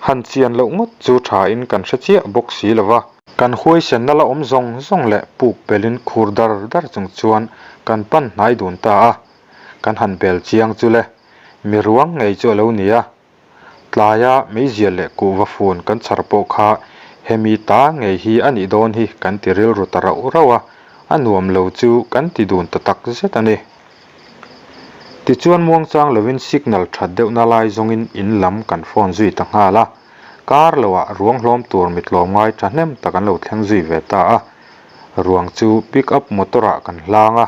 Han chian loh ngawt chu tha in kan hre chiah bawk si lo va. Kan huaisenna la awm zawng zawng leh puk belin khur dar dar chung chuan kan pan hnai dun ta a, kan han bel chiang chu le, mi ruang ngei chu a lo ni a. Tlaia meizial leh kuhva fun kan chhar pawh kha hemi ta ngei hi a nih dawn hi kan ti rilru ta rauh rauh a, a nuam lo chu kan ti dun ta tak zet a ni. Tichuan muangchang lovin signal that deuhna lai zawngin in lam kan phone zui ta nghal a, kar loah ruang hlawm tur mi tlawmngai thahnem tak an lo thleng zui ve ta a, ruang chu pick up motor ah kan hlang a,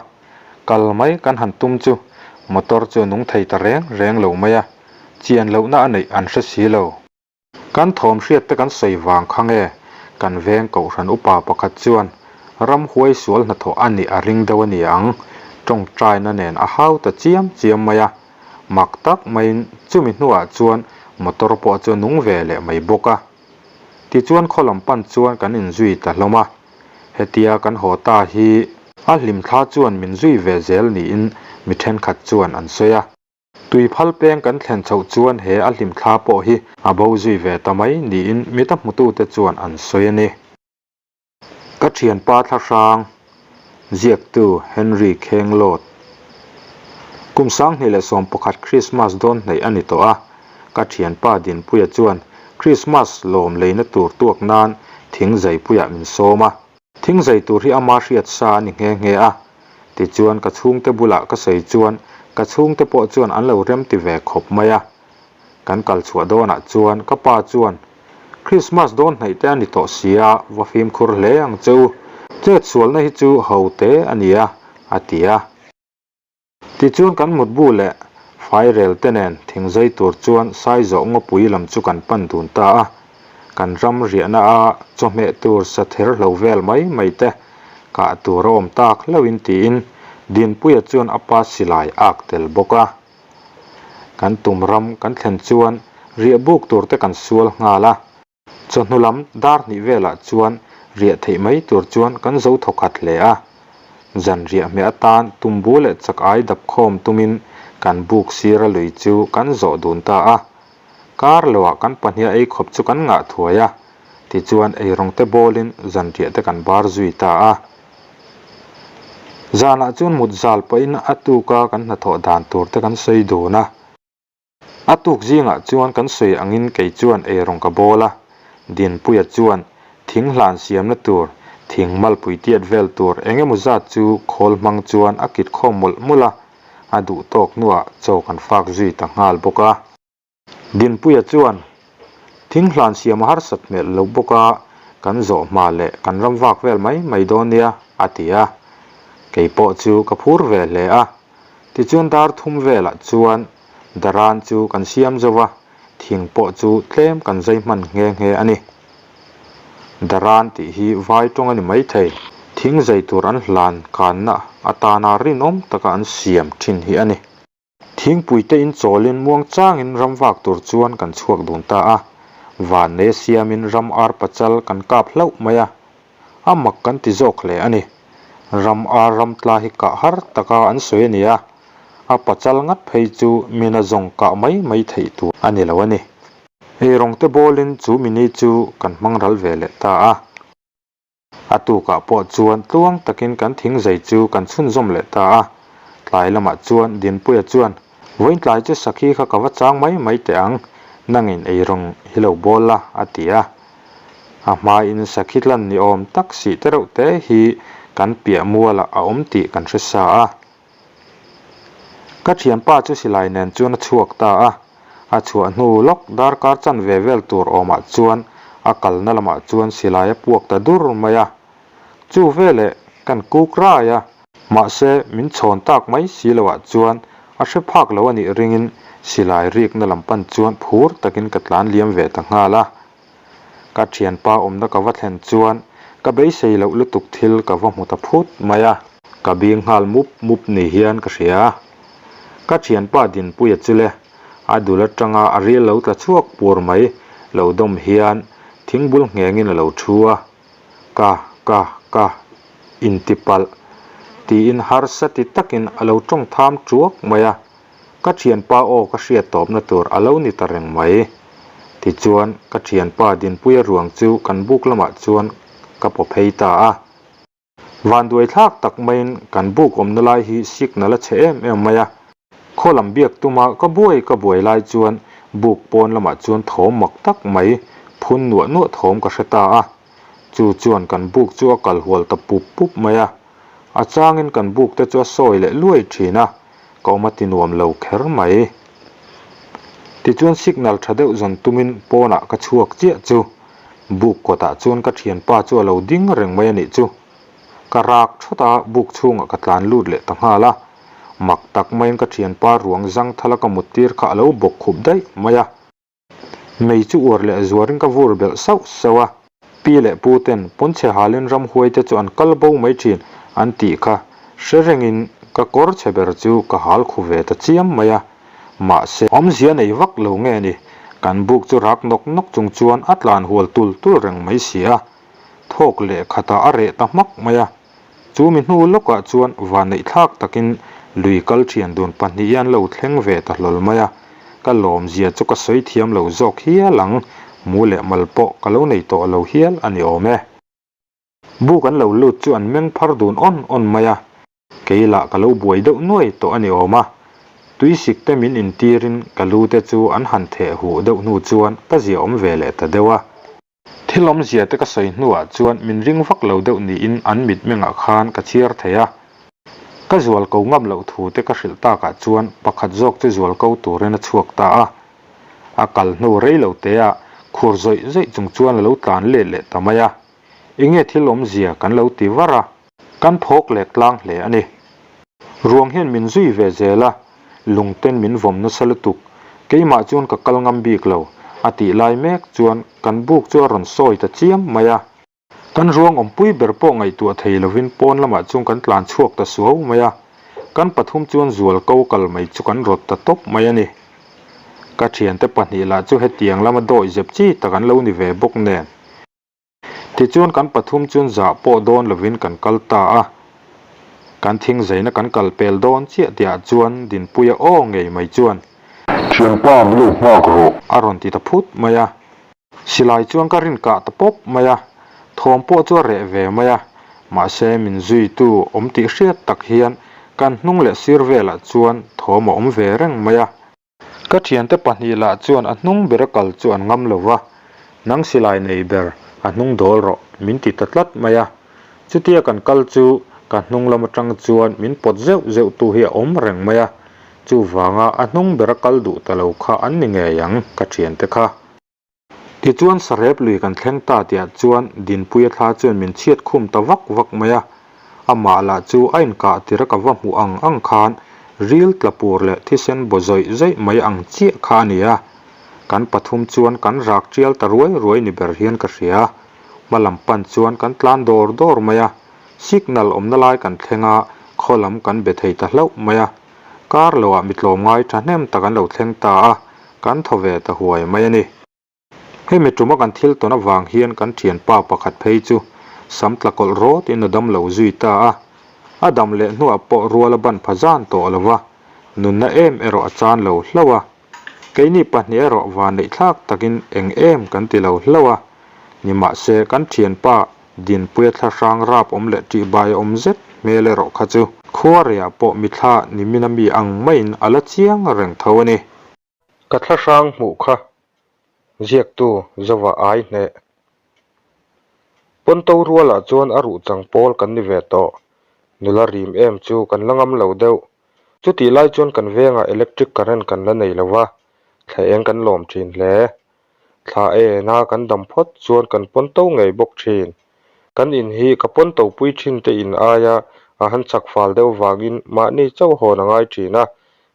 kal mai kan han tum chu motor chu a nung thei ta reng reng lo mai a, chian lohna a neih an hre si lo. Kan thawm hriat te kan sawi vang kha nge kan veng kohhran upa pakhat chuan ramhuai sual hnathawh a nih a ring deuh a ni ang, tawngtaina nen a hau ta chiam chiam mai a. Mak tak maiin chumi hnuah chuan motor pawh chu a nung ve leh mai bawk a. Tichuan khaw lam pan chuan kan inzui ta hlawm a. Hetia kan haw ta hi a hlimthla chuan min zui ve zel niin mi thenkhat chuan an sawi a. Tuiphal peng kan thlen chhoh chuan he a hlimthla pawh hi a bo zui ve ta mai niin mita hmutute chuan an sawi a ni. Ka thianpa thlahrang, ziaktu Henry Khenglawt. Kum 2011 Krismas dawn hnaih a ni tawh a, ka thianpa Dinpuia chuan Krismas lawm leina tur tuak nan thingzaipuiah min sawm a. Thingzai tur hi ama hriat sa a ni nghe nghe a, tichuan ka chhungte bulah ka sawi chuan ka chhungte pawh chuan an lo remti ve khawp mai a. Kan kal chhuah dawnah chuan ka pa chuan, Krismas dawn hnaih te a ni tawh si a, va fimkhur hle ang che u, chetsualna hi chu ho te a ni a, a ti a. Tichuan kan mutbu leh fairel te nen thingzai tur chuan Saizawh ngawpui lam chu kan pan dun ta a. Kan ram riahna a chawhmeh tur sa ther hlo vel mai mai te kah tur a awm tak hlauhin tiin Dinpuia chuan a pa silai ak tel bawk a. Kan tum ram kan thlen chuan riah buk tur te kan sual nghal a. Chawhnu lam dar hnih velah chuan riah theih mai tur chuan kan zo thawkhat hle a. Zan riah hmeh atan tumbu leh chak ai dap khawm tumin kan buk sira lui chu kan zawh dun ta a. Kar loah kan pahniha ei khawp chu kan ngah thuai a, tichuan eirawng te bawlin zan riah te kan bar zui ta a. Zanah chuan mut zal pahin a tuka kan hnathawh dan tur te kan sawi dun a. A tuk zingah chuan kan sawi angin kei chuan eirawng ka bawl a, Dinpuia chuan thing hlan siamna tur, thing malpui tiat vel tur eng emaw zat chu khawl hmang chuan a kit khawm mawlh mawlh a, a duh tawk hnuah chaw kan fak zui ta nghal bawk a. Dinpuia chuan thing hlan siam a harsat hmelh lo bawk a, kan zawh hma leh kan ram vak vel mai mai dawn nia, a ti a. Kei pawh chu ka phur ve hle a. Tichuan dar thum velah chuan daran chu kan siam zo va, thing pawh chu tlem kan zai hman nghe nghe a ni. Daran tih hi vai tawng a ni maithei. Thing zai tur an hlan kanna atana rinawm taka an siam thin hi a ni. Thingpui te in chawlin muang changin ram vak tur chuan kan chhuak dun ta a, vannei a siamin ram ar pachal kan kap hlauh mai a, a mak kan ti zawk hle a ni. Ram ar ram tla hi kah har taka an sawi a ni a, a pachal ngat phei chu mina zawng kah mai mai theih tur a ni lo a ni. Eirawng te bawlin chu mini chu kan hmang ral ve leh ta a. A tukah pawh chuan tluang takin kan thing zai chu kan chhunzawm leh ta a. Tlai lamah chuan Dinpuia chuan, Vawiin tlai chu sakhi kha ka va chang mai mai teh ang, nangin eirawng hi lo bawl la, a ti a. A hmain sakhi tlan ni awm tak sih te reuh te hi kan piah mualah a awm tih kan hre sa a. Ka thianpa chu silai nen chuan a chhuak ta a, a chhuah hnu lawk darkar chanve vel tur awmah chuan a kalna lamah chuan silai a puak ta dur mai a. Chu veleh kan kuk rai a, mahse min chhawn tak mai si loah chuan a hre phak lo a nih ringin silai rikna lam pan chuan phur takin ka tlan liam ve ta nghal a. Ka thianpa awmna ka va thlen chuan ka beisei loh lutuk thil ka va hmu ta phut mai a. Ka bing nghal mup mup ni hian ka hria a. Ka thianpa Dinpuia chu le, a dul atanga a ril lo tla chhuak pur mai lo dawm hian. Thingbul nghengin a lo thu a, Ka, ka, ka, inti palh, tiin harsa ti takin a lo tawng tham tuak mai a, ka thianpa aw ka hriat tawpna tur a lo ni ta reng mai. Tichuan, ka thianpa Dinpuia ruang chu kan buk lamah chuan ka paw phei ta a. Vanduai thlak tak maiin kan buk awmna lai hi signal a chhe em em mai a, khaw lam biak tuma ka buai ka buai lai chuan buk pawn lamah chuan thawm mak tak mai phun nuah nuah thawm ka hre ta a, chu chuan kan buk chu a kal hual ta pup pup mai a, a changin kan buk te chu a sawi leh luai thin a, ka awm a ti nuam lo kher mai. Tichuan signal tha deuh zawn tumin pawnah ka chhuak chiah chu Buk kawtah chuan ka thianpa chu a lo ding reng mai a nih chu. Ka rak thawt a, buk chhungah ka tlan lut leh ta nghal a. Mak tak maiin ka thianpa ruang zang thala ka mut tir kha a lo bawk khup daih mai a. Mei chu uar leh zuarin ka vur belh sauh sauh a. Pi leh pu ten pawnchhe halin ramhuai te chu an kal bo mai thin an tih kha hre rengin ka kawr chhe ber chu ka hal khu ve ta chiam mai a. Mahse, awmzia nei vak lo nge ni, kan buk chu rak nawk nawk chung chuan a tlan hual tul tul reng mai si a. Thawk leh khatah a reh ta hmak mai a. Chu mi hnu lawkah chuan vanneih thlak takin lui kal thian dun pahnihin an lo thleng ve ta hlawl mai a. Ka lawmzia chu ka sawi thiam lo zawk hial ang, mu leh mal pawh ka lo nei tawh lo hial a ni awm e. Buk an lo lut chu an meng phar dun awn awn mai a. Kei lah ka lo buai deuh nuai tawh a ni awm a, tuisik te min intirin ka lu te chu an han theh huh deuh hnu chuan ka zia awm ve leh ta deuh a. Thil awmzia te ka sawi hnuah chuan min ring vak lo deuh niin an mitmengah khan ka chhiar thei a. Ka zual ko ngam loh thu te ka hrilh takah chuan pakhat zawk chu zual ko turin a chhuak ta a. A kal hnu rei lo teah khur zawih zawih chung chuan a lo tlan let leh ta mai a. Enge thil awmzia kan lo ti var a. Kan phawk leh tlang hle a ni. Ruang hian min zui ve zel a, lungten min vawm nasa lutuk. Keimah chuan ka kal ngam bik lo, a tih lai mek chuan kan buk chu a rawn sawi ta chiam mai a. Kan ruang awmpui ber pawh ngaihtuah thei lovin pawn lamah chuan kan tlan chhuak ta suau mai a. Kan pathum chuan zual ko kal mai chu kan rawt ta tawp mai a ni. Ka thiante pahnih lah chu hetiang lama dawi zep chi tak an lo ni ve bawk nen. Tichuan kan pathum chuan zah pawh dawn lovin kan kal ta a, kan thing zaina kan kal pel dawn chiah tihah chuan Dinpuia aw ngei mai chuan. Thianpa min lo nghak rawh. A rawn ti ta phut mai a. Silai chuan ka rin kah ta pawp mai a, thawm pawh chu a reh ve mai a, mahse min zuitu awm tih hriat tak hian kan hnung leh sir velah chuan thawm a awm ve reng mai a. Ka thiante pahnih lah chuan a hnung bera kal chu an ngam lo va, Nang silai nei ber, a hnung dawl rawh, min ti ta tlat mai a. Chutia kan kal chu ka hnung lam atang chuan min pawt zeuh zeuh tu hi a awm reng mai a, chuvanga a hnung bera kal duh ta lo kha an ni ngei ang, ka thiante kha. Tichuan Sarep lui kan thleng ta tihah chuan Dinpuia thla chuan min chhiat khum ta vak vak mai a, amah lah chu a inkah tir a ka va hmuh ang ang khan ril tla pur leh thisen baw zawih zawih mai ang chiah kha a ni a, kan pathum chuan kan rak tial ta ruai ruai ni ber hian ka hria. Hma lam pan chuan kan tlan dawr dawr mai a, signal awmna lai kan thleng a, khaw lam kan be thei ta hlauh mai a. Kar loah mi tlawmngai thahnem tak an lo thleng ta a, kan thaw ve ta huai mai a ni. Hemi tuma kan thil tawn avang hian kan thianpa pakhat phei chu sam tla kawlh rawtin a dam lo zui ta a, a dam leh hnuah pawh rual a ban pha zan tawh lo va, nunna em erawh a chan lo hlauh a. Keini pahnih erawh vanneih thlak takin eng em kan ti lo hlauh a, nimahse kan thianpa Dinpuia thlahrang rap awm leh ṭihbai awm zet hmel erawh kha chu khuareiah pawh mithla nimina mi ang maiin a la chiang reng tho a ni. Ka thlahrang hmuh kha ziaktu Zova ai hneh. Pawnto rualah chuan a ruh chang pawl kan ni ve tawh. Nula rim em chu kan la ngam lo deuh. Chutih lai chuan kan vengah electric current kan la nei lo va, thla eng kan lawm thin hle. Thla ena kan dam phawt chuan kan pawn to ngei bawk thin. Kan in hi ka pawn to pui thin te in aia a han chak fal deuh vangin mahni chauh hawn a ngai thin a,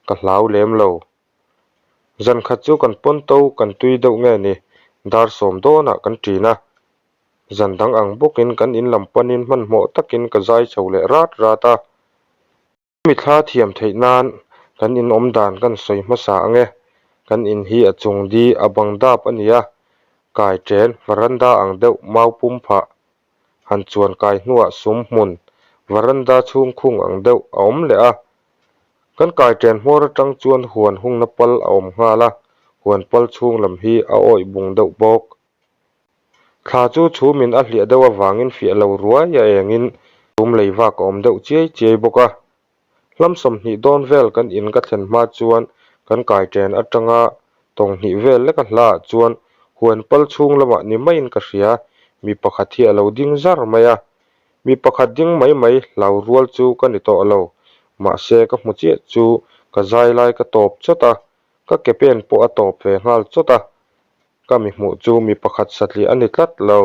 ka hlau lem lo. Zan khat chu kan pawn to kan tui deuh nge ni, dar sawm dawnah kan ṭin a. Zan dang ang bawkin kan in lam panin hmanhmawh takin ka zai chho leh rat rat a. Mithla thiam theih nan kan in awm dan kan sawi hmasa ang e. Kan in hi a chung di a bang dap a ni a. Kai chen varanda ang deuh mau pum phah han chuan kai hnuah sum hmun varanda chhung khung ang deuh a awm leh a. Kan kai chen hmawr atang chuan huan hungna pal a awm nghal a, huan pal chhung lam hi a awih bung deuh bawk. Thla chu chhumin a hliah deuh avangin fiah lo ruai a engin chhum lei vak a awm deuh chiai chiai bawk a. Hlam 20 dawn vel kan in ka thlen hma chuan kan kai chen atanga tawng hnih vel leka hlaah chuan huan pal chhung lamah ni maiin ka hria, mi pakhat hi a lo ding zar mai a. Mi pakhat ding mai mai hlau rual chu ka ni tawh lo, mahse ka hmu chiah chu ka zai lai ka tawp chawt a, ka ke pen pawh a tawp ve nghal chawt a. Ka mi hmuh chu mi pakhat satliah a ni tlat lo.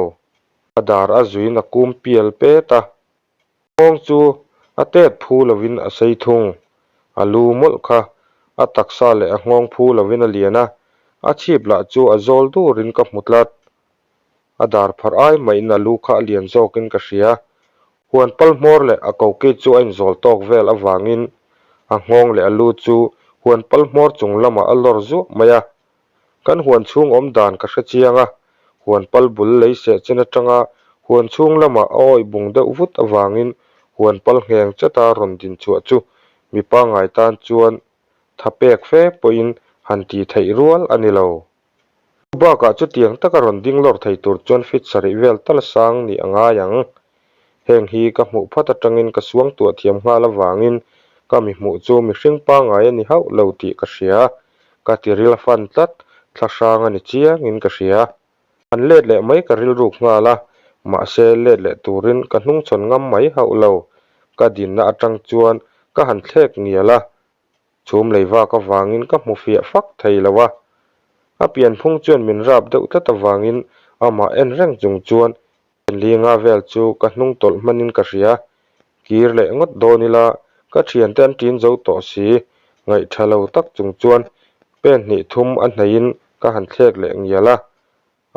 A dar a zuiin a kum pial pet a. Nghawng chu a tet phu lovin a sei thung. A lu mawlh kha a taksa leh a nghawng phu lovin a lian a, a chhip lah chu a zawl durin ka hmu tlat. A dar pharh ai maiin a lu kha a lian zawkin ka hria. Huan pal hmawr leh a koki chu a inzawl tawk vel avangin a nghawng leh a lu chu huan pal hmawr chung lamah a lawr zuah mai a. Kan huan chhung awm dan ka hre chiang a, huan pal bul lei seh chin atanga huan chhung lamah a awih bung deuh vut avangin huan pal ngheng cheta rawn din chhuah chu mi pangngai tan chuan tha pek fe pawhin han ti theih rual a ni lo. Chu bakah chutiang taka rawn ding lawr thei tur chuan fit sarih vel tal sang nih a ngai ang. Heng hi ka hmuh phat atangin ka suangtuah thiam nghal avangin ka mi hmuh chu mihring pangngai a ni hauh lo tih ka hria. Ka ti ril a fan tlat, thla hrang a ni chiangin ka hria. Han let leh mai ka rilruk nghal a, mahse let leh turin ka hnungchhawn ngam mai hauh lo. Ka dinna atang chuan ka han thlek ngial a, chhum lei vak avangin ka hmu fiah fak thei lo a. A pianphung chuan min rap deuh tlat avangin amah en reng chung chuan Linga vel chu ka hnung tawlh hmanin ka hria. Kir leh ngawt dawn ila ka thiante an ṭin zo tawh si. Ngaihṭha lo tak chung chuan pen hnih thum a hneihin ka han thlek leh ngial a.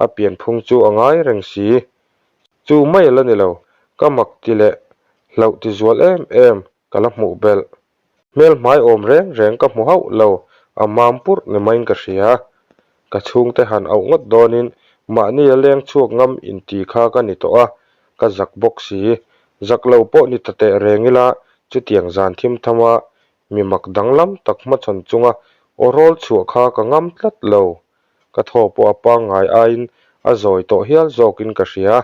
A pianphung chu a ngai reng si. Chu mai a la ni lo, ka mak ti leh hlauh ti zual em em ka la hmuh belh. Hmel hmai awm reng reng ka hmu hauh lo, a mam purh ni maiin ka hria. Ka chhungte han auh ngawt dawnin mahni a leng chhuak ngam inti kha ka ni tawh a, ka zak bawk si. Zak lo pawh ni ta teh reng ila chutiang zan thim thama mi mak danglam tak hmachhawn chunga aw rawl chhuah kha ka ngam tlat lo. Ka thaw pawh a pangngai aiin a zawi tawh hial zawkin ka hria.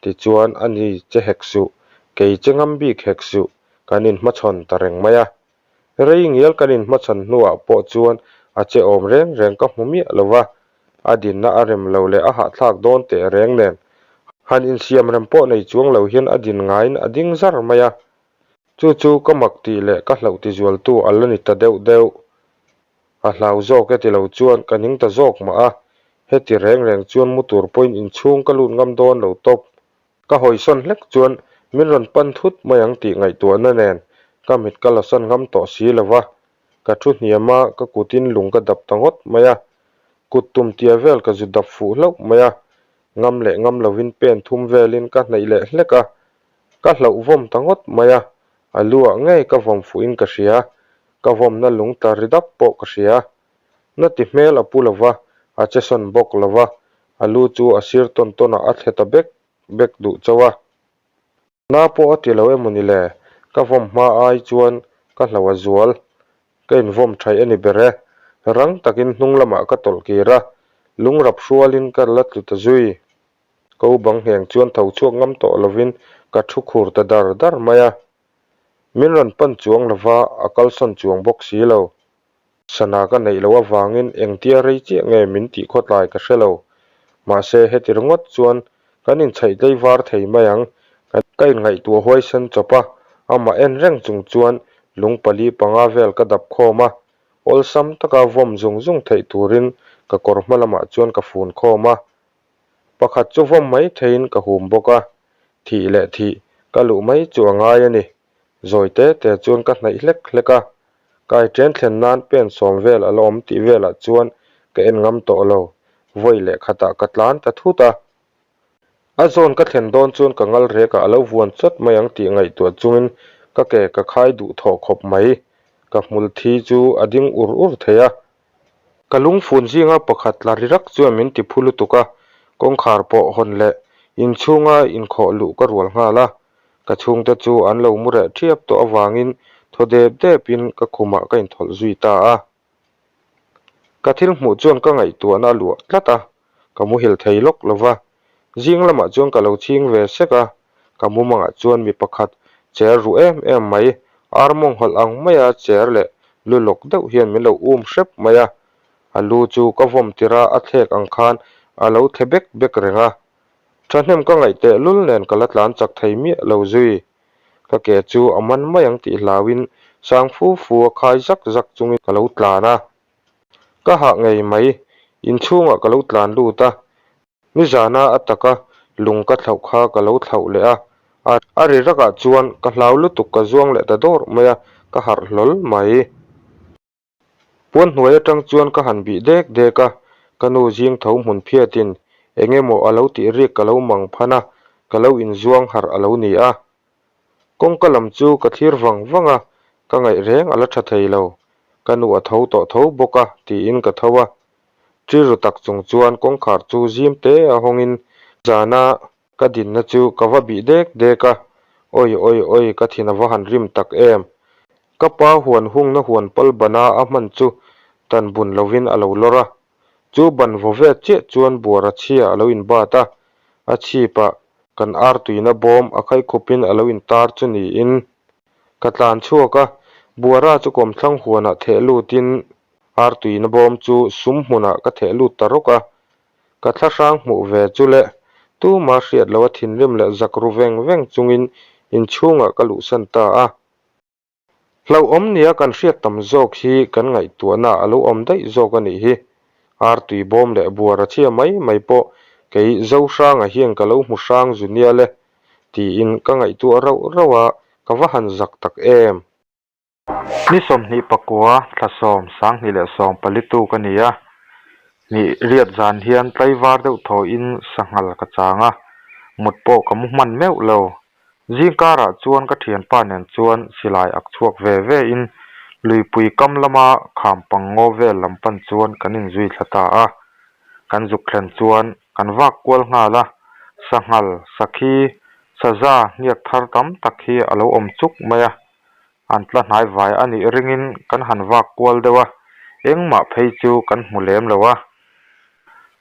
Tichuan a ni che hek suh, kei che ngam bik hek suh, kan inhmachhawn ta reng mai a. Rei ngial kan inhmachhawn hnuah pawh chuan a che awm reng reng ka hmu miah lo va, a dinna a rem lo leh a hahthlak dawn teh reng nen. Han insiam rem pawh nei chuang lo hian a din ngaiin a ding zar mai a. Chu chu ka mak tih leh ka hlauh tizualtu a la ni ta deuh deuh. A hlau zawk e ti lo chuan ka ning ta zawk mah a, heti reng reng chuan mu tur pawhin inchhung ka lut ngam dawn lo tawp. Ka hawisawn hlek chuan min rawn pan thut mai ang tih ngaihtuahna nen ka mit ka lasawn ngam tawh si lo va, ka thu hniam a, ka kutin lung ka dap ta ngawt mai a, kut tum tia vel ka zu dap fuh hlauh mai a, ngam leh ngam lovin pen thum velin ka hnaih leh hlek a, ka hlauhvawm ta ngawt mai a, a lu ah ngei ka vawm fuhin ka hria. Ka vawmna lung tla ri dap pawh ka hria. Na ti hmel a pu lo va, a che sawn bawk lo va, a lu chu a sir tawn tawn ah a thle ta bek bek duh chauh a. Na pawh a ti lo emaw ni le, ka vawm hma ai chuan ka hlo a zual. Ka invawm thaih a ni ber e. Rang takin hnung lamah ka tawlh kir a, lung rap hrualin ka la tlu ta zui. Ko bang ngheng chuan tho chhuak ngam tawh lovin ka thu khur ta dar dar mai a. Min rawn pan chuang lova a kalsawn chuang bawk si lo. Sana ka neih loh avangin engtia rei chiah nge min tih khawtlai ka hre lo. Mahse heti ringawt chuan kan inchhaih tlei var thei mai ang. Ka inngaihtuah huaisen chawp a, amah en reng chung chuan lung pali panga vel ka dap khawm a, awlsam taka vawm zung zung theih turin ka kawr hma lamah chuan ka fun khawm a. Pakhat chu vawm mai theiin ka hum bawk a, Thih leh thih, ka luh mai chu a ngai a ni. Zawi te te chuan ka hnaih hlek hlek a, kai chen thlen nan pen sawm vel a la awm tih velah chuan ka en ngam tawh lo, vawi leh khatah ka tlan ta thut a. A zawn ka thlen dawn chuan ka ngal rekah a lo vuan chawt mai ang tih ngaihtuah chungin ka ke ka khai duh thawh khawp mai. Ka hmul thi chu a ding ur ur thei a. Ka lungfun zinga pakhat la ri rak chuan min ti phu lutuk a. Kawngkhar pawh hawn leh inchhunga inkhawh luh ka rual nghal a, ka chhungte chu an lo mu reh ṭhiap tawh avangin thaw dep depin ka khumah ka inthawlh zui ta a. Ka thil hmuh chuan ka ngaihtuahna a luah tlat a, ka muhil thei lawk lo va. Zing lamah chuan ka lo chhing ve sek a, ka mumangah chuan mi pakhat cher ruh em em mai, ar mawng hawlh ang maia cher leh lu lawk deuh hian min lo um hrep mai a. A lu chu ka vawm tirh a, a thlek ang khan a lo thle bek bek reng a. Thahnem ka ngaih teh lul nen ka la tlan chak thei miah lo zui. Ka ke chu a man mai ang tih hlauin sang fu fu a khai zak zak chungin ka lo tlan a. Ka hah ngei mai, inchhungah ka lo tlan lut a, nizana a taka lung ka thlauh kha ka lo thlauh leh a, a ri rakah chuan ka hlau lutuk ka zuang leh ta dawr mai a, ka harh hlawl mai. Puan hnuai atang chuan ka han bih dek dek a, ka nu zing tho hmun phiatin eng emaw a lo tih rik ka lo mang phan a, ka lo inzuang harh a lo ni a. Kawngka lam chu ka thlir vang vang a, ka ngaih reng a la tha thei lo. Ka nu a tho tawh tho bawk a tiin ka tho a. Ṭiru tak chung chuan kawngkhar chu zim te a hawngin zana Ka dinna chu ka va bih dek dek a, Awi awi awi ka thin a va han rim tak em! Ka pa huan hungna huan pal bana a hman chu tan bun lovin a lo lawr a, chu ban vaw vet chiah chuan buara chhia a lo inbat a, a chhipah kan ar tuina bawm a khaikhupin a lo intar chu niin ka tlan chhuak a, buara chu kawmthlang huanah theh lutin ar tuina bawm chu sum hmunah ka theh lut ta rawk a, Ka thlahrang hmuh ve chu le, tuma hriat loha thinrim leh zak ru veng veng chungin inchhungah ka luhsan ta a. Hlauhawm nia kan hriat tam zawk hi kan ngaihtuahna a lo awm daih zawk a nih hi. Artui bawm leh buar a chhia mai mai pawh kei Zohranga hian ka lo hmu hrang zu nia le tiin ka ngaihtuah rauh rauh a, ka va han zak tak em. Ni 29 thla sawm 2014 tuk a ni a, ni riat zan hian tlaivar deuh thawhin sanghal ka chang a, mut pawh ka mu hman meuh lo. Zing karah chuan ka thianpa nen chuan silai ak chhuak ve ve in luipui kam lama kham pang ngaw vel lam pan chuan kan inzui thla ta a. Kan zuk thlen chuan kan vak kual nghal a, sanghal, sakhi, saza, hniak thar tam tak hi a lo awm chuk mai a. An tla hnai vai a nih ringin kan han vak kual deuh a, engmah phei chu kan hmu lem lo a.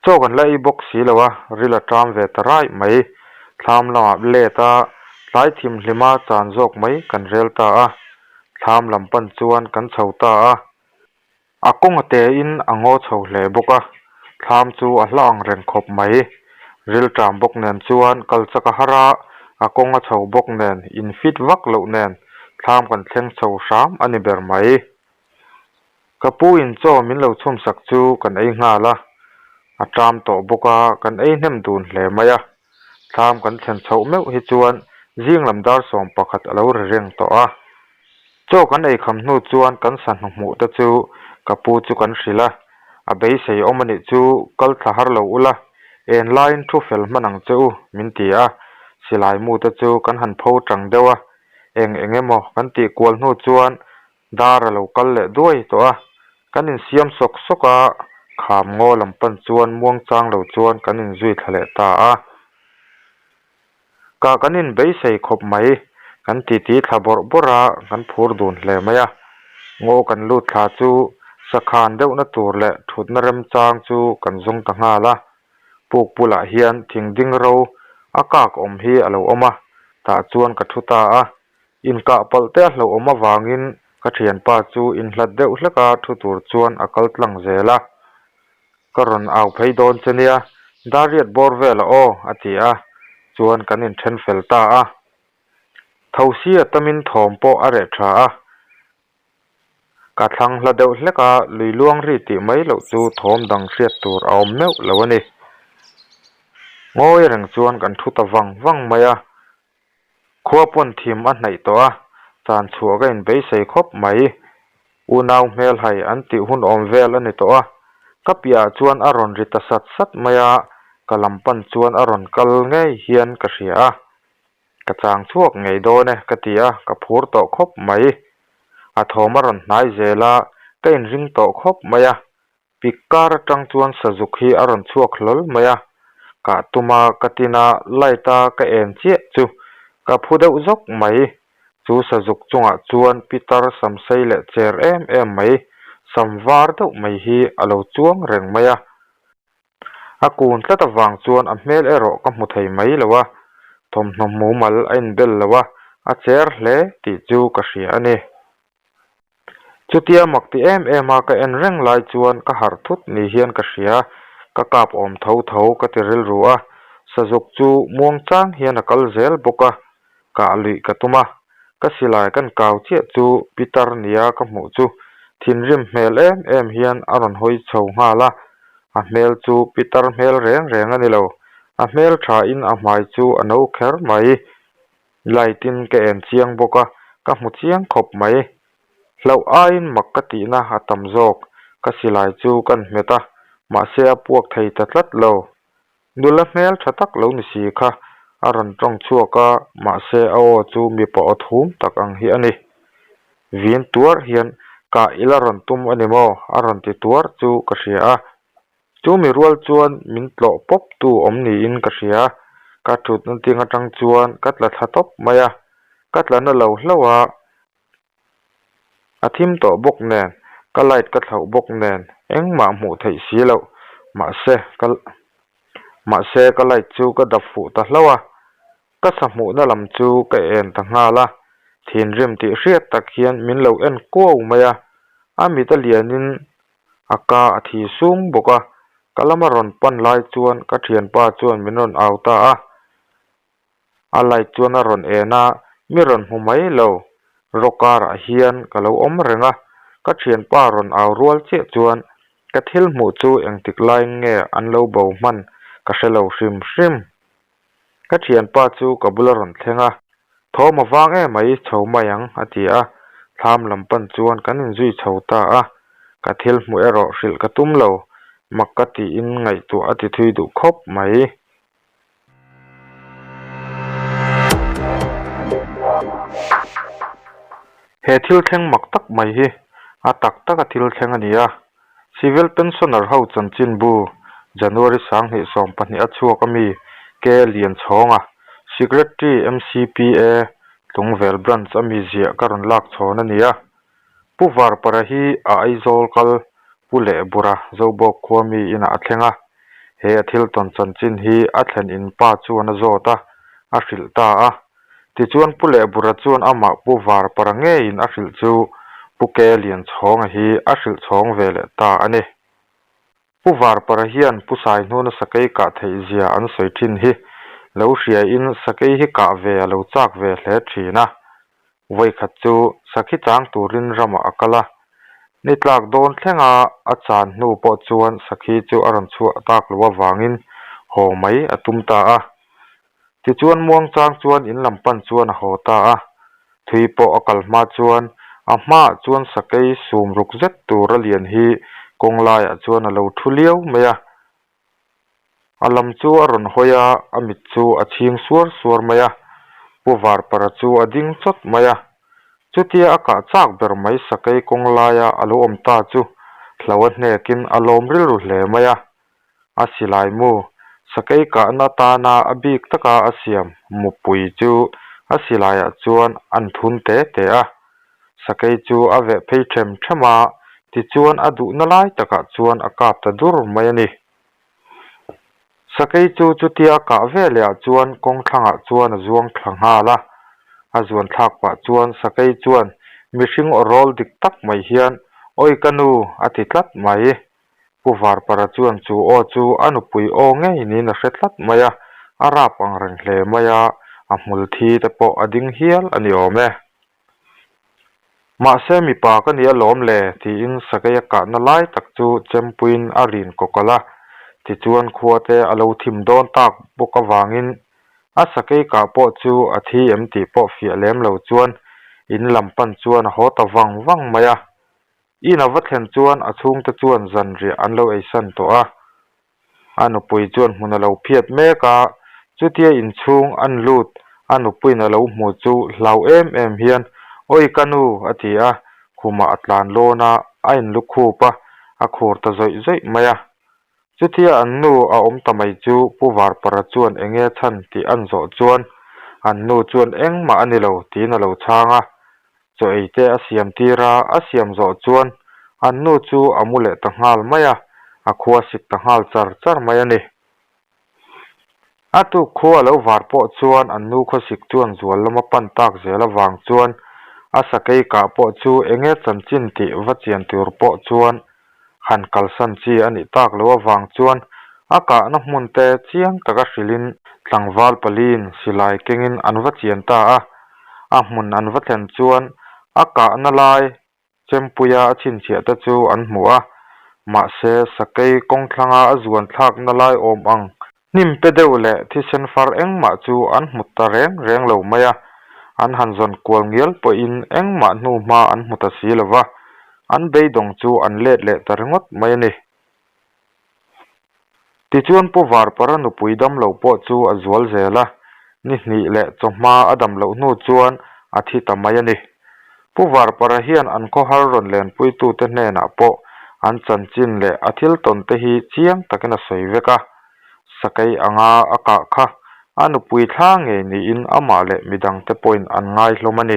Chaw kan la ei bawk si lo a, ril a ṭam ve ta raih mai. Thlam lamah let a, tlai thimhlima chan zawk mai kan rel ta a. Thlam lam pan chuan kan chho ta a. A kawng a tein a ngaw chho hle bawk a, thlam chu a hla ang reng khawp mai. Rilṭam bawk nen chuan kal chak a har a, a kawng a chho bawk nen in fit vak loh nen thlam kan thleng chho hram a ni ber mai. Ka pu in chaw min lo chhumsak chu kan ei nghal a, a ṭam tawh bawk a, kan ei hnem dun hle mai a. Thlam kan thlen chhoh meuh hi chuan zing lam dar 11 a lo ri reng tawh a. Chaw kan ei kham hnu chuan kan sa hnuhmuh te chu ka pu chu kan hrilh a, a beisei awm a nih chu kal thla har lo ula, en laiin thu fel hman ang che u min ti a, silai mu te chu kan han pho tang deuh a, eng eng emaw kan tih kual hnu chuan dar a lo kal leh duai tawh a, kan insiam sawk sawk a, kham ngaw lam pan chuan muangchang lo chuan kan inzui thla leh ta a. Kah kan inbeisei khawp mai, kan titi thla bawrh bawrh a, kan phur dun hle mai a. Ngaw kan lut thla chu sakhan deuhna tur leh thutna remchang chu kan zawng ta nghal a. Puk bulah hian thing ding ro a kak awm hi a lo awm a, tah chuan ka thu ta a. Inkah palh te a hlauhawm avangin ka thianpa chu inhlat deuh hleka thu tur chuan a kal tlang zel a. Ka rawn au phei dawn che nia, Dariat bawr vel a aw, a ti a, chuan kan inthen fel ta a. Thosi a tamin thawm pawh a reh tha a. Ka thlang hla deuh hlek a, lui luang ri tih mai loh chu thawm dang hriat tur a awm meuh lo a ni. Ngawi reng chuan kan thu ta vang vang mai a. Khua pawn thim a hnaih tawh a, chan chhuah ka inbeisei khawp mai. Unau hmelhai an tih hun awm vel a ni tawh a, ka piahah chuan a rawn ri ta sat sat mai a, ka lam pan chuan a rawn kal ngei hian ka hria a. Ka chang chhuak ngei dawn e ka ti a, ka phur tawh khawp mai. A thawm a rawn hnai zel a, ka inring tawh khawp mai a, Pik kar atang chuan sazuk hi a rawn chhuak hlawl mai a. Kah tuma ka tin a, light a ka en chiah chu ka phu deuh zawk mai. Chu sazuk chungah chuan pitar sam sei leh cher em em mai, sam var deuh mai hi a lo chuang reng mai a. A kun tlat avang chuan a hmel erawh ka hmu thei mai lo a, thawmhnaw mumal a inbel lo a, a cher hle tih chu ka hria a ni. Chutia mak ti em em a ka en reng lai chuan ka harh thut ni hian ka hria, ka kap awm tho tho ka ti rilru a, sazuk chu muang chang hian a kal zel bawk a, kah luih ka tum a, ka silai kan kau chiah chu pitar nia ka hmuh chu thinrim hmel em em hian a rawn hawi chho nghal a, a hmel chu pitar hmel reng reng a ni lo, a hmel tha in a hmai chu a no kher mai. Light in ka en chiang bawk a, ka hmu chiang khawp mai. Hlauh aiin mak ka tihna a tam zawk, ka silai chu kan hmet a, mahse a puak thei ta tlat lo. Nula hmel tha tak lo ni si kha a rawn tawng chhuak a, mahse a aw chu mipa aw thum tak ang hi a ni. Vin tuar hian kah ila rawn tum a ni maw? a rawn ti tuar chu ka hria a. Chu mi rual chuan min tlawh pawp tu awm niin ka hria. Ka thutna ding atang chuan ka tla thla tawp mai a, ka tla na lo hlauh a, a thim tawh bawk nen, ka light ka thlauh bawk nen engmah hmuh theih si loh mahse ka mahse ka light chu ka dap fuh ta hlauh a, ka sa hmuhna lam chu ka en ta nghal a, thinrim tih hriat tak hian min lo en kuau mai a, a mit a lianin A ka a thi sung bawk a, ka lama rawn pan lai chuan ka thianpa chuan min rawn au ta a. A light chuan a rawn en a, mi rawn hmu mai lo. Raw karah hian ka lo awm reng a, ka thianpa rawn au rual chiah chuan ka thil hmuh chu engtik laiin nge an lo bo hman ka hre lo hrim hrim. Ka thianpa chu ka bula rawn thleng a, Thawm a vang em mai, chho mai ang, a ti a. Thlam lam pan chuan kan inzui chho ta a. Ka thil hmuh erawh hrilh ka tum lo, mak ka tiin ngaihtuah a ti thui duh khawp mai. He thil thleng mak tak mai hi a tak taka thil thleng a ni a. Civil Pensioner ho chanchinbu January 2012 a chhuak ami K Lianchhawnga, Secretary MCPA, Tlungvel Branch ami ziah ka rawn lak chhawn a ni a. Pu Varpara hi a Aizawl kal Pu Lehbura Zobawk khua mi inah a thleng a. He a thil tawn chanchin hi a thlen in pa chuan a zawt a, a hrilh ta a. Tichuan Pu Lehbura chuan amah Pu Varpara ngeiin a hrilh chu Pu Ke Lianchhawnga hi a hrilh chhawng ve leh ta a ni. Pu Varpara hian Pu Saihnuna sakei kah theih zia an sawi thin hi lo hriain sakei hi kah ve a lo chak ve hle thin a. Vawikhat chu sakhi chang turin ramah a kal a, ni tlak dawn thlenga a chan hnu pawh chuan sakhi chu a rawn chhuah tak loh avangin haw mai a tum ta a. Tichuan muangchang chuan in lam pan chuan a haw ta a, thui pawh a kal hma chuan a hmaah chuan sakei sum ruk zet tur a lian hi kawng laiah chuan a lo thu liau mai a. A lam chu a rawn hawi a, a mit chu a chhing suar suar mai a, Pu Varpara chu a ding chawt mai a. Chutia a kah chak ber mai sakei kawng laia a lo awm ta chu hlo a hnekin a lawm rilru hle mai a. A silai mu, sakei kahna atana a bik taka a siam mupui chu a silaiah chuan an thun te te a. Sakei chu a veh phei them them a, tichuan a duhna lai takah chuan a kap ta dur mai a ni. Sakei chu chutia a kah veleh ah chuan kawng thlangah chuan a zuang thla nghal a. A zuan thlak pah chuan sakei chuan mihring aw rawl dik tak mai hian, Awi ka nu! a ti tlat mai. Pu Varpara chuan chu aw chu a nupui aw ngei niin a hre tlat mai a, a rap ang reng hle mai a, a hmul thi te pawh a ding hial a ni awm e. Mahse mipa ka ni alawm le tiin sakei a kahna lai tak chu chempuiin a rin kawkalh a, tichuan khua te a lo thim dawn tak bawk avangin a sakei kah pawh chu a thi em tih pawh fiah lem lo chuan in lam pan chuan a haw ta vang vang mai a. In a va thlen chuan a chhungte chuan zanriah an lo eisan tawh a, a nupui chuan hmun a lo phiat mek a, chutia inchhung an lut a nupuiin a lo hmu chu hlau em em hian Awi ka nu a ti a, khumah a tlan lawn a, a inlukhup a, a khur ta zawih zawih mai a. Chutia an nu a awm ta mai chu Pu Varpara chuan enge chhan tih an zawh chuan an nu chuan engmah a ni lo tiin a lo chhang a. Chaw ei te a siam tir a, a siam zawh chuan an nu chu a mu leh ta nghal mai a, a khua sik ta nghal char char mai a ni. A tuk khua a lo var pawh chuan an nu khawsik chuan zual lama pan tak zel avang chuan a sakei kah pawh chu enge chanchin tih va chian tur pawh chuan han kalsan chi a nih tak loh avang chuan a kahna hmun te chiang taka hrilhin tlangval paliin silai kengin an va chian ta a. A hmun an va thlen chuan a kahna lai Chempuia a chhinchhiah te chu an hmu a, mahse sakei kawngthlanga a zuan thlakna lai awm ang hnim pe deuh leh thisen far engmah chu an hmu ta reng reng lo mai a, an han zawn kual ngial pawhin engmah hnu hma an hmu ta si lo va, an beidawng chu an let leh ta ringawt mai a ni. Tichuan Pu Varpara nupui damlo pawh chu a zual zel a, ni hnih leh chawhma a dam loh hnu chuan a thi ta mai a ni. Pu Varpara hian an khawhar rawn lenpuitute hnenah pawh an chanchin leh a thil tawn te hi chiang takin a sawi vek a, sakei anga a kah kha a nupui thla ngei niin amah leh midangte pawhin an ngai hlawm a ni.